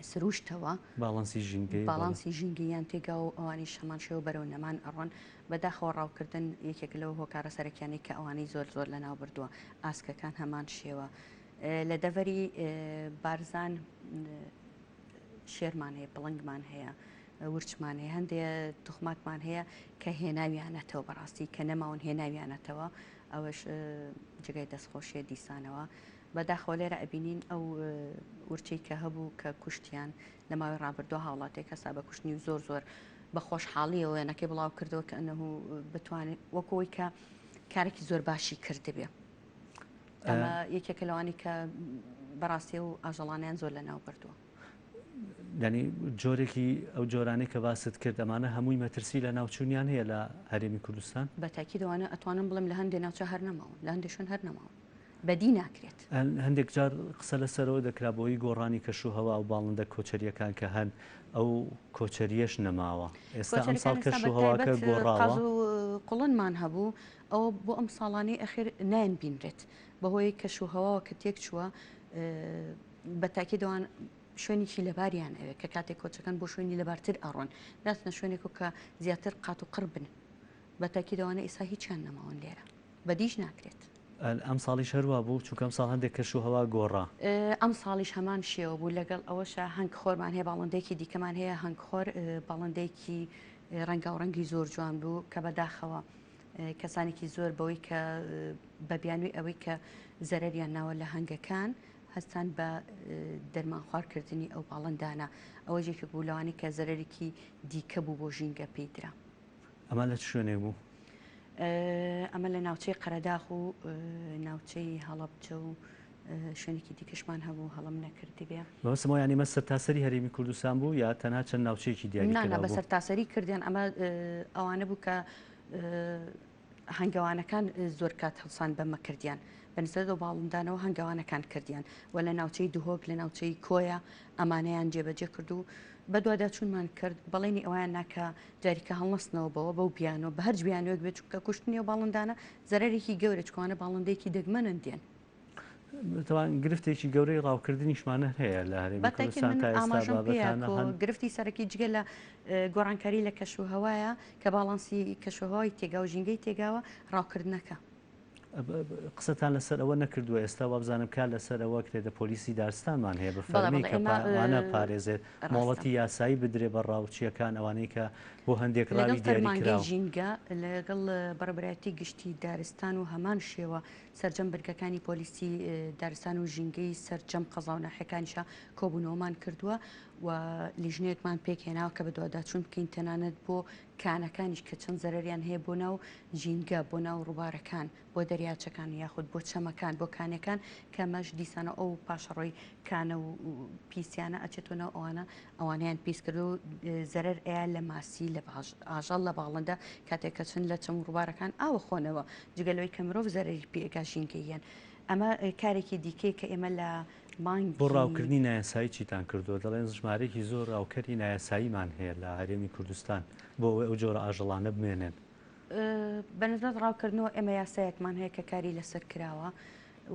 سروشتەوە باڵانسی ژینگەی باڵانسی ژینگەیان تێگا و ئەوانیش هەمان شێوە بەرەو نەمان ئەڕۆن بەداخەوە ڕاوکردن یەکێک لەو هۆکارە سەرەکیانەی کە ئەوانەی زۆر زۆر لەناو بردووە ئاسکەکان هەمان شێوە لە دەڤەری بارزان شێرمان هەیە پڵنگمان هەیە ورچمان هەیە هەندێ توخماتمان هەیە کە هێناویانەتەوە بەڕاستی کە نەماون هێناویانەتەوە ئەوەش جێگای دەستخۆشیە دیسانەوە بەداخەوە لێرە ئەبینین ئەو ورچەی کە هەبوو کە کوشتیان لە ماوەی ڕابردووە هاوڵاتێک هەستا بە کوشتنی و زۆر زۆر بە خۆشحاڵیەوە وێنەکەی بڵاو کردەوە کە ئەنه بتوانێت وەکەوەی کە کارێکی زۆر باشی کردبێ ئەمە یەکێکە لەوانی کە بەڕاستی و ئاژەڵانیان زۆر لەناو بردووە. یانی جۆرێکی ئەو جۆرانەی کە باست کرد ئەمانە هەمووی مەترسی لە ناوچوونیان هەیە لە هەرێمی کوردستان؟ بە تاکید ئەوانە ئەتوانم بڵێم لە هەندێ ناوچە هەر نەماون لە هەندێ شوێن هەر نەماون. بەدی ناکرێت. هەندێک جار قسە لەسەرەوە دەکرا بۆی گۆڕانی کەشوهەوا و باڵندە کۆچەرییەکان کە هەن ئەو کۆچەرییەش نەماوە. ئێستا ئەمساڵ کۆچەریەکان ئێستا بە کەشوهەواکە تایبەت گۆڕاوە؟ قاز و قوڵنمان هەبوو ئەوە بۆ ئەم ساڵانەی ئەخیر نایەن بینرێت بەهۆی کەشوهەواوە کە تێکچووە بە تاکید ئەوان شوێنێکی لەباریان ئەوێ کە کاتێک کۆچەکەن بۆ شوێنی لەبارتر ئەڕۆن ناچنە شوێنێک و کە زیاتر قات و قڕ بن بە تاکید ئەوانە ئیسا هیچیان نەماون لێرە بەدیش ناکرێت. ئەمساڵیش هەروا بوو؟ چونکە ئەمساڵ هەندێک کەش و هەوا گۆڕا. ئەمساڵیش هەمان شێوە بوو، لەگەڵ ئەوەشا هەنگخۆرمان هەیە، باڵندەیەکی دیکەمان هەیە هەنگخۆر، باڵندەیەکی ڕەنگاوڕەنگی زۆر جوان بوو کە بەداخەوە کەسانێکی زۆر بەوەی کە بە بیانووی ئەوەی کە زەرەریان ناوە لە هەنگەکان هەستان بە دەرمانخوارکردنی ئەو باڵندانە، ئەوەش یەکێک بوو لەوانەی کە زەرەرێکی دیکە بوو بۆ ژینگە پێی درا. ئەمە لە چ شوێنێک بوو؟ ئەمە لە ناوچەی قەرەداغ و ناوچەی هەڵەبجە و شوێنێکی دیکەشمان هەبوو هەڵم نەکردبێ. مەبەستم ئەوە یانی ئەمە سەرتاسەری هەرێمی کوردستان بوو یا تەنها چەند ناوچەیەکی دیاری نا نا کراو بە بوو؟ سەرتاسەری کردیان ئەمە ئەوانە بوو کە هەنگەوانەکان زۆر کات هەڵسان بەمە کردیان بە نسبەت بە باڵندانەوە هەنگەوانەکان کردیان و لە ناوچەی دهۆک لە ناوچەی کۆیە ئەمانەیان جێبەجێ کرد و بەدواداچوونمان کرد بەڵێنی ئەویان ناکە جاریکە هەڵنەستنەوە بەوە بەو بیانووە بە هەرچ بیانووێک بێت چونکە کوشتنی ئەو باڵندانە زەرەرێکی گەورە چونکە ئەوانە باڵندەیەکی دەگمەنن دێن. تەوان گرفتێکی گەورەی ڕاوکردنیشمان هەر هەیە لە هەرێمی بەتاکید کوردستان من تا ئێستا ئاماژەم پێیە بابەتانە کۆ هەن. گرفتی سەرەکی جگە لە گۆڕانکاری لە کەشوهەوایە کە باڵانسی کەشوهەوای تێگاوە ژینگەی تێگاوە ڕاوکردنەکە. قسەتان لەسەر ئەوە نەکردووە ئێستا وابزانم کار لەسەر ئەوە کرێت دە پۆلیسی دارستانمان هەیە بە بەڵێ فەرمی بەڵێ کە ئێمە ئەوانە پارێزێت ڕاستە. مۆڵەتی یاسایی بدرێ بە ڕاوچییەکان ئەوانەی کە بۆ هەندێک لەگەڵ ڕاوی فەرمانگەی دیاریکراو. ژینگە، لەگەڵ بەڕێوەبەرایەتی گشتی دارستان و هەمان شێوە سەرجەم بنکەکانی پۆلیسی دارستان و ژینگەی سەرجەم قەزا و ناحیەکانیشا کۆبوونەوەمان کردووە و لیژنەیەکمان پێکهێناوە کە بەدواداچوون بکەین تەنانەت بۆ کانەکانیش کە چەند زەرەریان هەیە بۆ ناو ژینگە، بۆ ناو ڕووبارەکان، بۆ دەریاچەکان یاخود بۆ چەمەکان، بۆ کانیەکان کە ئەمەش دیسانەوە ئەو پاشەڕۆی کانە و پیسیانە ئەچێتەوە ناو ئەوانە، ئەوانەیان پیس کردو و زەرەر ئەیا لە ماسی، لە ئاژەڵ، لە باڵندە کاتێک کە چن لە چەم و ڕووبارەکان ئاوە خۆنەوە، جگە لەوەی کە مرۆڤ زەرەری پێ ئەگا ژینگەییان. ئەمە کارێکی دیکەیە کە ئێمە لە بۆ مانگی. ڕاوکردنی نایاسایی چیتان کردووە؟ دەڵێن ژمارەیەکی زۆر ڕاوکەری نایاساییمان هەیە لە هەرێمی کوردستان بۆ ئەوەی ئەو جۆرە ئاژەڵانە بمێنن. بە نسبەت ڕاوکردنەوە ئێمە یاسایەکمان هەیە کە کاری لەسەر کراوە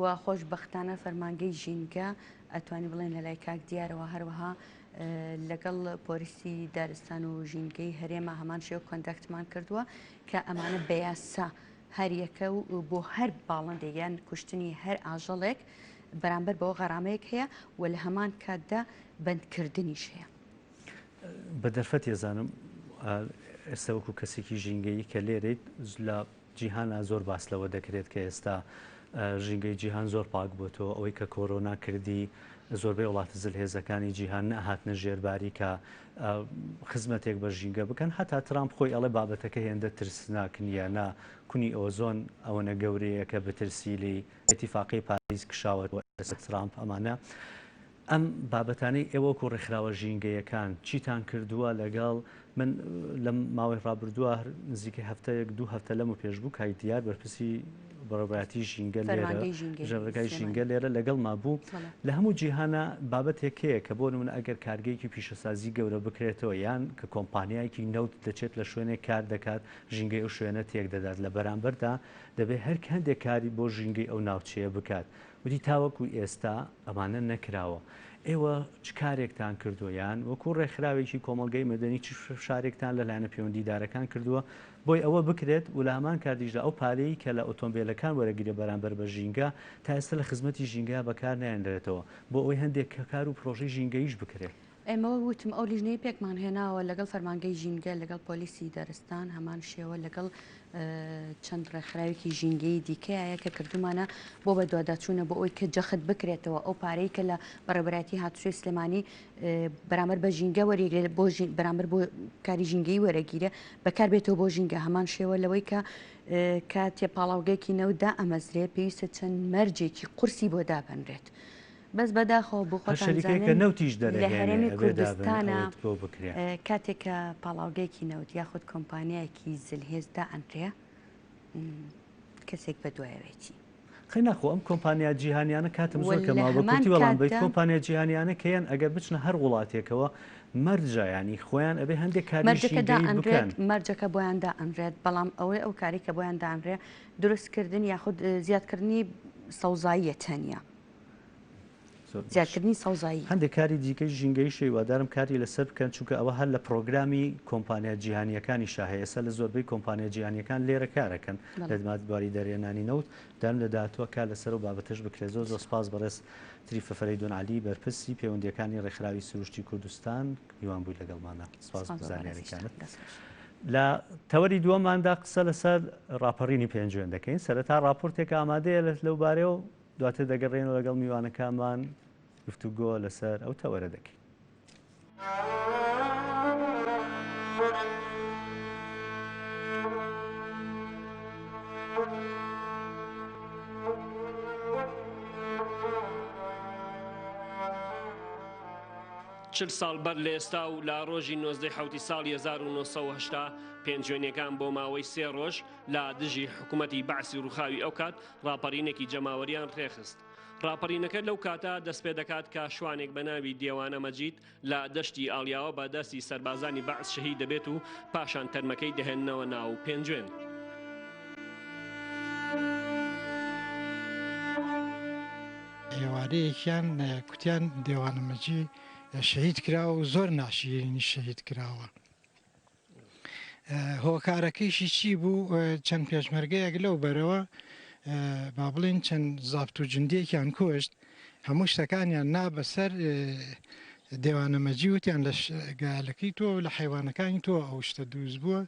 و خۆشبەختانە فەرمانگەی ژینگە ئەتوانی بڵێن لە لای کاک دیارەوە هەروەها لەگەڵ پۆلیسی دارستان و ژینگەی هەرێمە هەمان شێوە contact مان کردووە کە ئەمانە بە یاسا هەریەکە و بۆ هەر باڵندێک یان کوشتنی هەر ئاژەڵێک بەرامبەر بەوە غەرامەیەک هەیە و لە هەمان کاتدا بەندکردنیش هەیە. بە دەرفەت ێزانم ئێستا وەکو کەسێکی ژینگەیی کە لێرەیت لە جیهانا زۆر باس لەوە دەکرێت کە ئێستا ژینگەی جیهان زۆر پاک بۆتەوە ئەوەی کە کۆرۆنا کردی زۆربەی وڵاتە زلهێزەکانی جیهان نەهاتنە ژێرباری کە خزمەتێک بە ژینگە بکەن هەتا ترامپ خۆی ئەڵێ بابەتەکە هێندە ترسناک نییە نا کونی ئۆزۆن ئەوەنە گەورەیە کە بترسی لێی ئیتیفاقی پاریس کشاوەتەوە ئێستا ترامپ ئەمانە ئەم بابەتانەی ئێوە وەکو ڕێکخراوە ژینگەیەکان چیتان کردووە لەگەڵ من لەم ماوەی ڕابردووە نزیکەی هەفتەیەک دوو هەفتە لەمە پێش بوو کاک دیار بەرپرسی بەڕێوەبەرایەتی ژینگە لێرە ژێرگای ژینگە لێرە لەگەڵما بوو لە هەموو جیهانە بابەتێک هەیە کە بۆ نمونە ئەگەر کارگەیەکی پیشەسازی گەورە بکرێتەوە یان کە کۆمپانیایەکی نەوت دەچێت لە شوێنێک کار دەکات ژینگەی ئەو شوێنە تێک دەدات لە بەرامبەردا دەبێت هەر هەندێک کاری بۆ ژینگەی ئەو ناوچەیە بکات وتی تاوەکو ئێستا ئەمانە نەکراوە، ئێوە چ کارێکتان کردووە یان وەکو ڕێکخراوێکی کۆمەڵگەی مەدەنی چ فشارێکتان لە لایەنە پەیوەندیدارەکان کردووە بۆی ئەوە بکرێت و لە هەمان کاتیشدا ئەو پارەی کە لە ئۆتۆمبێلەکان وەرەگیرێت بەرامبەر بە ژینگە تا ئێستا لە خزمەتی ژینگە بەکار نایەنرێتەوە بۆ ئەوەی هەندێک کار و پرۆژەی ژینگەییش بکرێت. ئێمە وەک وتم ئەو لیژنەی پێکمان هێناوە لەگەڵ فەرمانگەی ژینگە، لەگەڵ پۆلیسی دارستان، هەمان شێوە لەگەڵ چەند ڕێکخراوێکی ژینگەیی دیکەیە کە کردومانە بۆ بەدواداچوونە بۆ ئەوەی کە جەخت بکرێتەوە ئەو پارەی کە لە بەڕێوەبەرایەتی هاتوچۆی سلێمانی بەرامبەر بە ژینگە وەریگرێت بۆ بەرامبەر بۆ کاری ژینگەی وەرەگیرێ بەکاربێتەوە بۆ ژینگە هەمان شێوە لەوەی کە کاتێ پاڵاوگەیەکی نەوت دائەمەزرێ پێویستە چەند مەرجێکی قورسی بۆ دابنرێت. بەس بەداخەوە بۆ هەر خۆتان شەریکەیەک کە زانن نەوتیش لە دەرەهێنێ هەرێمی ئەبێ دابن کوردستانا ئەوەت بۆ بکرێ. کاتێک کە پاڵاوگەیەکی نەوت یاخود کۆمپانیایەکی زلهێز دائەنرێ کەسێک بەدوایەوێتی. قەی ناخۆ ئەم کۆمپانیا جیهانیانە کاتم و زۆر لە کەمە بە هەمان کورتی وەڵام بەیت کاتدا. کۆمپانیا جیهانیانە کە یەن ئەگەر بچنە هەر وڵاتێکەوە مەرجە یانی خۆیان ئەبێ هەندێک کاری مەرجەکە ژینگەیی دائەنرێت بکەن. مەرجەکە بۆیان دائەنرێت بەڵام ئەوەی ئەو کارەی کە بۆیان دانرێ دروست کردن یاخود زیادکردنی سەوزاییە تەنیا. زۆر باش. زیادکردنی سەوزایی. هەندێک کاری دیکەی ژینگەییش هیوادارم کاری لەسەر بکەن چونکە ئەوە هەر لە پڕۆگرامی کۆمپانیا جیهانییەکانیشا هەیە ئێستا لە زۆربەی کۆمپانیا جیهانییەکان لێرە کارەکەن لە بواری دەرهێنانی نەوت دارم لە داهاتووە کار لەسەر ئەو بابەتەش بکرێت زۆر زۆر سپاس بەڕێز تریفە فەرەیدون عەلی بەرپرسی پەیوەندییەکانی ڕێکخراوی سروشتی کوردستان میوان بووی لەگەڵماندا سپاس بۆ زانیاریەکانت. لە تەوەری دووەماندا قسە لەسەر ڕاپەڕینی پێنجوێن دەکەین سەرەتا ڕاپۆرتێک ئامادەیە لەو بارەیەوە دواتر دەگەڕێینەوە لەگەڵ میوانەکانمان گفتوگۆ لەسەر ئەو تەوەرە دەکەین. چل ساڵ بەر لە ئێستا و لە ڕۆژی نۆزدەی حەوتی ساڵی 1980 پێنجوێنیەکان بۆ ماوەی سێ ڕۆژ لە دژی حکوومەتی بەعسی ڕووخاوی ئەوکات ڕاپەڕینێکی جەماوەریان ڕێکخست. ڕاپەڕینەکە لەو کاتە دەستپێدەکات کە شوانێک بە ناوی دێوانە مەجید لە دەشتی ئاڵیاوە بە دەستی سەربازانی بەعس شەهید دەبێت و پاشان تەرمەکەی دەهێننەوە ناو پێنجوێن. ئێوارەیەکیان کوتیان دێوانە مەجی شەهید کراوە و زۆر ناشیرینی شەهید کراوە. هۆکارەکەیشی چی بوو چەند پێشمەرگەیەک لەو بەرەوە با بڵێن چەند زابت و جندێکیان کوشت هەموو شتەکانیان نا بەسەر دێوانە مەجی وتیان لە گالەکەی تۆ لە حیوانەکانی تۆ ئەو شتە دروست بووە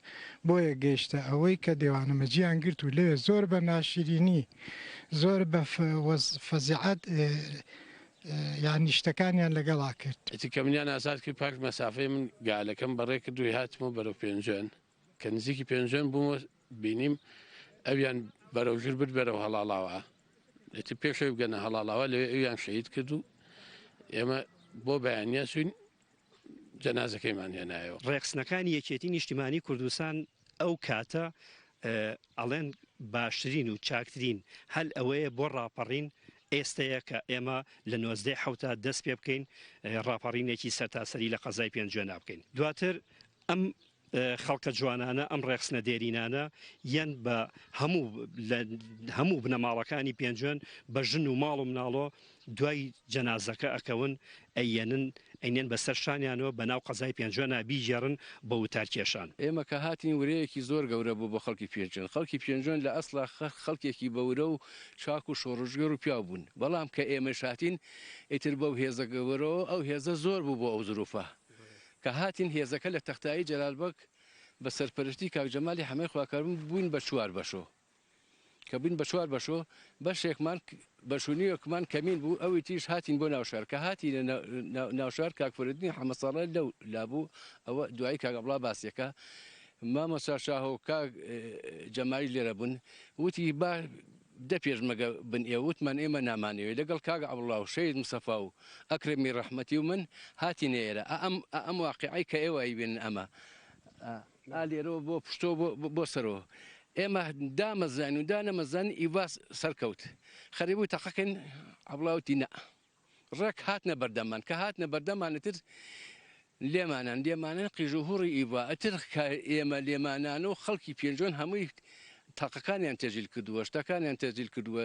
بۆیە گەیشتە ئەوەی کە دێوانە مەجیان گرت و لەوێ زۆر بە ناشرینی زۆر بە فەزیعەت یانی شتەکانیان لەگەڵا کرد. ئیتر کە منیان ئازاد کرد پاش مەسافەی من گالەکەم بەڕێ کرد و هاتمەوە بەرەو پێنجوێن کە نزیکی پێنجوێن بوومەوە بینیم ئەویان بەرەو ژوور برد بەرەو هەڵاڵاوە ئیتر پێش ئەوی بگەنە هەڵاڵاوە لەوێ ئەویان شەهید کرد و ئێمە بۆ بەیانە چوین جەنازەکەیمان هێنایەوە. ڕێکخستنەکانی یەکێتی نیشتیمانی کوردستان ئەو کاتە ئەڵێن باشترین و چاکترین هەل ئەوەیە بۆ ڕاپەڕین ئێستەیە کە ئێمە لە نۆزدەی حەوتا دەست پێ بکەین ڕاپەڕینێکی سەرتاسەری لە قەزای پێنجوێنا بکەین دواتر ئەم خەڵکە جوانانە ئەم ڕێخستنە دێرینانە یەن بە هەموو لە هەموو بنەماڵەکانی پێنجوێن بە ژن و ماڵ و مناڵۆ دوای جەنازەکە ئەکەون ئەیەنن ئەینێن بەسەر شانیانەوە بە ناو قەزای پێنجوێنا بیگێڕن بۆ وتار کێشان. ئێمە کە هاتین ورەیەکی زۆر گەورە بوو بۆ خەڵکی پێنجوێن، خەڵکی پێنجوێن لە ئەسڵا خەڵکێکی بە ورە و چاک و شۆڕشگێڕ و پیاو بوون، بەڵام کە ئێمەش هاتین ئیتر بەو هێزە گەورەوە، ئەو هێزە زۆر بوو بۆ ئەو زروفە. کە هاتین هێزەکە لە تەختایی جەلال بەگ بە سەرپەرشتی کاک جەمالی حەمەی خواکەرم بووین بە چوار بەشۆ. کە بووین بە چوار بەشۆ بەشێکمان بەش و نیوێکمان کەمین بوو ئەوی تریش هاتین بۆ ناوشار کە هاتینە ناوشار کاک فەرەدینی حەمە ساڵح لەو لا بوو ئەوە دوایی کاک عەبڵا باسیەکە مامۆستا شاهۆ کاک جەمالیش لێرە بوون وتی با دە پێشمەگە بن ئێوە وتمان ئێمە نامانەوێ لەگەڵ کاک عەبڵا و شەهید مستەفا و ئەکرەمی ڕەحمەتی و من هاتینە ئێرە ئەم ئەم واقیعەی کە ئێوە ئەیبینن ئەمە ئا لێرەوە بۆ پشتۆ بۆ سەرۆ ئێمە دامەزراین و دانەمەزران ئیڤا سەرکەوت خەریک بوو تەقەکەین عەبڵا وتی نا ڕێک هاتنە بەردەممان کە هاتنە بەردەممان ئیتر لێمانان لێمانان قیژ و هوڕی ئیڤا ئیتر کە ئێمە لێمانان و خەڵکی پێنجۆن هەمووی تاقەکانیان تەجیل کردووە شتەکانیان تەجیل کردووە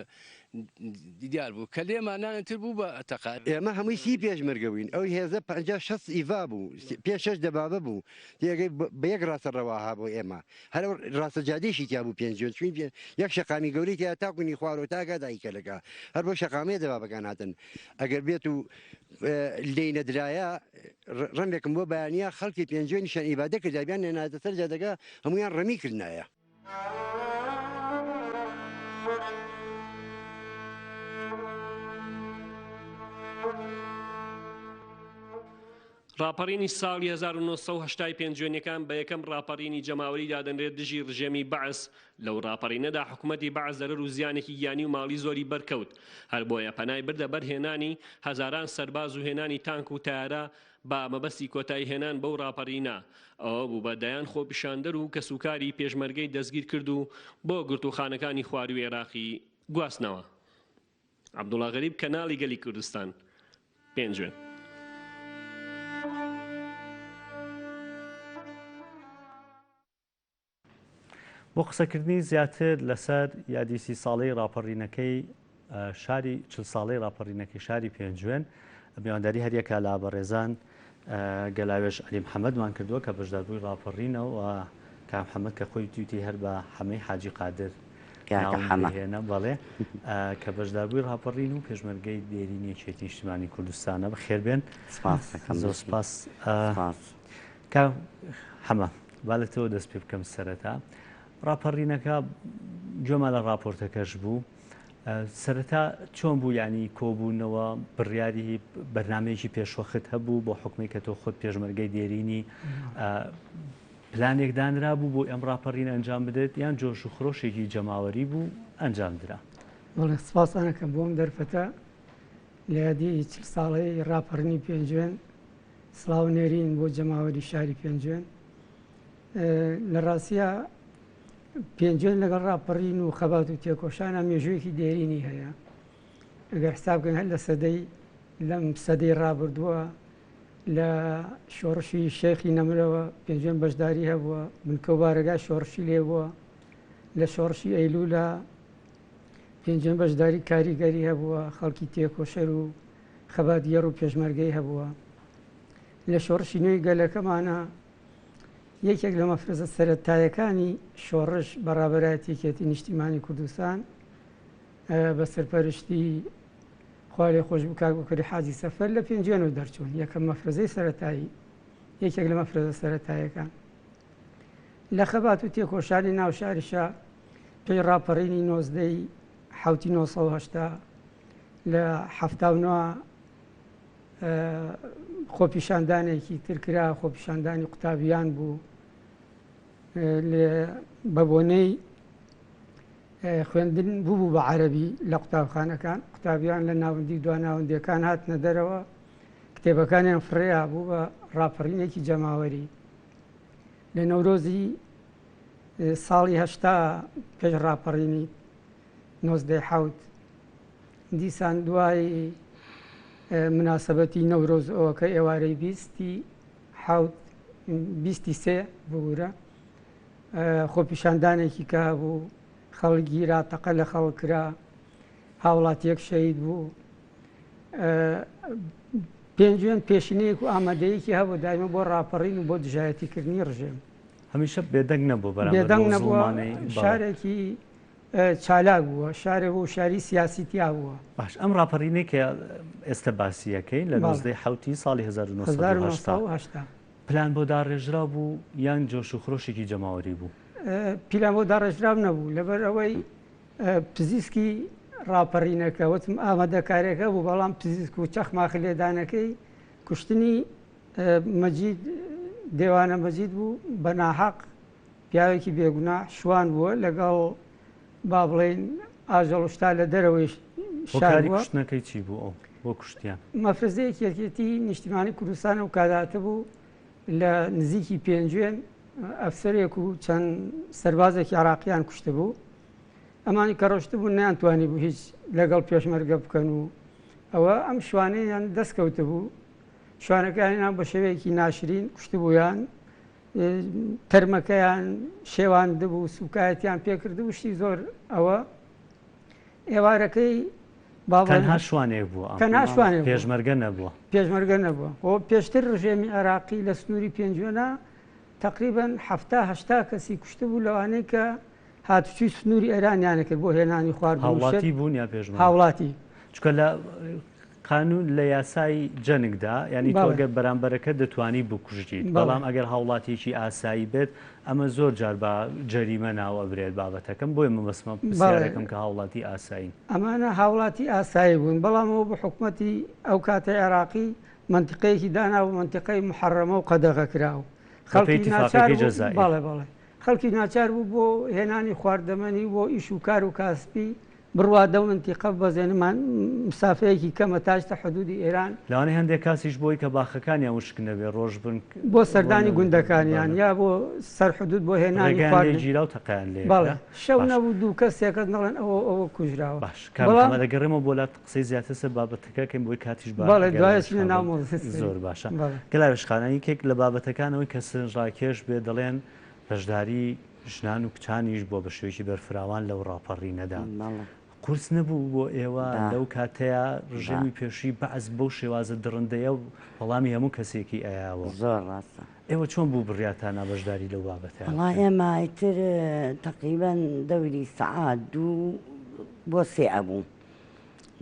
دیار بوو کە لێمانان ئیتر بوو بە تەقە. ئێمە هەمووی سی پێشمەرگە بووین ئەو هێزە 50 60 ئیڤا بوو پێ شەش دەبابە بوو تێگەی بە یەک ڕاستە ڕەواها بۆ ئێمە هەر ئەو ڕاستە جادەیشی تیا بوو پێنجوێن چوین پێ یەک شەقامی گەورەی تیا تا گوندی خوارەوە تا گا دایکەلەکە هەر بۆ شەقامەیە دەبابەکان هاتن ئەگەر بێت و لێی نەدرایە ڕەمێکم بۆ بەیانە خەڵکی پێنجوێنیشیان ئیبادە کردایە بیان نێنایەتە سەر جادەکە هەموویان ڕەمی کردنایە. ڕاپەڕینی ساڵی 1980 ی پێنجوێنیەکان بە یەکەم ڕاپەڕینی جەماوەری دادەنرێت دژی ڕژێمی بەعس، لەو ڕاپەڕینەدا حکومەتی بەعس زەرەر و زیانێکی گیانی و ماڵی زۆری بەرکەوت، هەر بۆیە پەنای بردە بەر هێنانی هەزاران سەرباز و هێنانی تانک و تەیارە بە مەبەستی کۆتایی هێنان بەو ڕاپەڕینە، ئەوە بوو بە دەیان خۆپیشاندەر و کەسوکاری پێشمەرگەی دەستگیر کرد و بۆ گرتووخانەکانی خوارووی عێراقی گواستنەوە. عەبدوڵا غەریب، کەناڵی گەلی کوردستان، پێنجوێن. بۆ قسەکردنی زیاتر لەسەر یادی سی ساڵەی ڕاپەڕینەکەی شاری چل ساڵەی ڕاپەڕینەکەی شاری پێنجوێن میوانداری هەریەکە لە بەڕێزان گەلاوێژ عەلی محەممەدمان کردووە کە بەشداربووی ڕاپەڕینە و کاک محەممەد کە خۆی تویتی هەر بە حەمەی حاجی قادر هێنا بەڵێ کە بەشداربووی ڕاپەڕین و پێشمەرگەی دێرینی یەکێتی نیشتیمانی کوردستانە بەخێربێن زۆر سپاس کاک حەمە با لە تۆوە دەست پێ بکەم سەرەتا ڕاپەڕینەکە گوێمان لە ڕاپۆرتەکەش بوو سەرەتا چۆن بوو ینی کۆبوونەوە بڕیاری بەرنمەیەکی پێشوەخت هەبوو بۆ حکومی کە تۆ خۆت پێشمەرگەی دێرینی پلانێک دانرا بوو بۆ ئەم ڕاپەڕین ئەنجام بدرێت یان جۆش و خرۆشێکی جەماوەری بوو ئەنجام درا؟ بەڵێ سپاستان ئەکەم بۆ ئەم دەرفەتە لە یادی چل ساڵەی ڕاپەڕینی پێنجوێن سڵاو نێرین بۆ جەماوەری شاری پێنجوێن. لە ڕاستیا پێنجوێن لەگەڵ ڕاپەڕین و خەبات و تێکۆشانە مێژوویەکی دێرینی هەیە. ئەگەر حساب بکەین هەر لە سەدەی لەم سەدەی ڕابردووە لە شۆڕشی شێخی نەمرەوە پێنجوێن بەشداری هەبووە، بنکە و بارەگای شۆڕشی لێ بووە. لە شۆڕشی ئەیلوولە پێنجوێن بەشداری کاریگەری هەبووە، خەڵکی تێکۆشەر و خەباتگێڕ و پێشمەرگەی هەبووە. لە شۆڕشی نوێی گەلەکەمانە یەکێک لە مەفرەزە سەرەتایەکانی شۆڕش بە ڕابەرایەتی یەکێتی نیشتیمانی کوردستان بە سەرپەرشتی خوا لێ خۆش بوو کاک بکری حاجی سەفەر لە پێنجوێنەوە دەرچوون یەکەم مەفرەزەی سەرەتایی یەکێک لە مەفرەزە سەرەتایەکان لە خەبات و تێکۆشانی ناو شاریشە پێی ڕاپەڕینی نۆزدەی حوتی 1970 لە 79 خۆپیشاندانێکی تر کرا خۆپیشاندانی قوتابیان بوو بە بۆنەی خوێندن بوو بە عەربی لە قوتابخانەکان قوتابیان لە ناوەندی دو ناوەندیەکان هاتنە دەرەوە کتێبەکانیان فڕێیا بوو بە ڕاپەڕینێکی جەماوەری لە نەورۆزی ساڵی هەشتا پێش ڕاپەڕینی نۆزدەی حەوت دیسان دوای مناسبەتی نەورۆز ئەوە کە ئێوارەی بیستی حەوت بیستی سێ ببورە خۆپیشاندانێکی کە هەبوو خەڵک گیرا تەقە لە خەڵک کرا هاوڵاتیەک شەهید بوو پێنجوێن پێشینەیەک و ئامادەیەکی هەبوو دایمە بۆ ڕاپەڕین و بۆ دژایەتیکردنی ڕژێم هەمیشە بێدەنگ نەبوو بەرامبەر بێدەنگ نەبووە شارێکی چالاک بووە، شارێ بوو شاری سیاسی تیا بووە. باش ئەم ڕاپەڕینەی کە ئێستە باسی ئەکەین لە نۆزدەی حەوتی ساڵی 1980 پلان بۆ داڕێژراو بوو یان جۆش و خرۆشێکی جەماوەری بوو؟ پیلان بۆ داڕێژراو نەبوو، لەبەر ئەوەی پزیسکی ڕاپەڕینەکە وتم ئامادەکارێکە بوو، بەڵام پزیسک و چەخماخ لێدانەکەی کوشتنی مەجید دێوانە مەجید بوو بە ناحەق پیاوێکی بێگوناح شوان بووە لەگەڵ با بڵێین ئاژەڵ و شتا لە دەرەوەی شار هۆکاری بووە. کوشتنەکەی چی بوو ئەو بۆ کوشتیان؟ مەفرەزەیەکی یەکێتی نیشتیمانی کوردستان ئەو کاتە بوو لە نزیکی پێنجوێن ئەفسەرێک و چەند سەربازێکی عراقیان کوشتبوو ئەمانی کە ڕۆشتبوون نەیانتوانی بوو هیچ لەگەڵ پێشمەرگە بکەن و ئەوە ئەم شوانەیان دەستکەوتبوو شوانەکانیان بە شێوەیەکی ناشرین کوشتبوویان تەرمەکەیان شێواندبوو سوکایەتیان پێکردبوو شتی زۆر ئەوە ئێوارەکەی تەنها شوانێک بووە تەنها شوانێک پێشمەرگە نەبووە پێشمەرگە نەبووە خۆ پێشتر ڕژێمی عێراقی لە سنووری پێنجوێنە تقریبا هەفتا هەشتا کەسی کوشتبوو لەوانەی کە هاتوچوی سنووری ئێرانیانە کرد بۆ هێنانی خواردن هاوڵاتی بوون یا پێشمەرگە هاوڵاتی چونکە لە قانون لە یاسای جەنگدا یانی تۆ گەر بەرامبەرەکە دەتوانی بکوژیت بەڵام ئەگەر هاوڵاتیەکی ئاسایی بێت ئەمە زۆر جار بە جەریمە ناو ئەبرێت بابەتەکەم بۆیە مەبەستمە پرسیارەکەم کە هاوڵاتی ئاسایین. ئەمانە هاوڵاتی ئاسایی بوون بەڵام ئەوە بۆ حکومەتی ئەو کاتەی عێراقی مەنتیقەیەکی دانابوو مەنتیقەی محەڕەمە و قەدەغە کراو بەپێی خەڵکی ناچار ئیتیفاقیەکەی بوو جەزائیر. بەڵێ بەڵێ خەڵکی ناچار بوو بۆ هێنانی خواردەمەنی و بۆ ئیش و کار و کاسپی. بڕوا دەو مەنتیقە ببەزێنن مسافەیەکی کەمە تا چتە حدودی ئێران. لەوانەیە هەندێک کاسیش بۆی کە باخەکانیان وشک نەبێ ڕۆژ بن بۆ سەردانی گوندەکانیان یا بۆ سەر حدود بۆ هێنانی ڕێگایان لێ خواردن. گیرا و تەقەیان لێ بەڵێ کرا. شەو باشە. نەبوو دوو کەس سێ کەس نەڵێن ئەوە ئەوە کوژراوە. باش کاک بەڵام. محەمەد ئەگەڕێمەوە بۆ لات قسەی زیاتر سەر بابەتەکە کەین بۆی کاتیش با بەڵێ دوای گەلاوێژ ئەچینە خان ناو بن. مەوزوع. زۆر باشە. بەڵێ. گەلاوێژ خان یەکێک لە بابەتەکان ئەوەی کە سرنجڕاکێش بێ دەڵێن بەشداری ژنان و کچانیش بووە بە شێوەیەکی بەرفراوان لەو ڕاپەڕینەدا. بەڵێ. قورس نەبوو بۆ ئێوە با. لەو کاتەیا با. ڕژێمی پێشووی بەعس بەو شێوازە دڕندەیە وەڵامی هەموو کەسێکی ئەیاوە؟ زۆر ڕاستە. ئێوە چۆن بوو بڕیارتان نا بەشداری لەو بابەتەیا وەڵا بکەن؟ ئێمە ئیتر تەقریبەن دەوری سەعات دوو بۆ سێ ئەبوو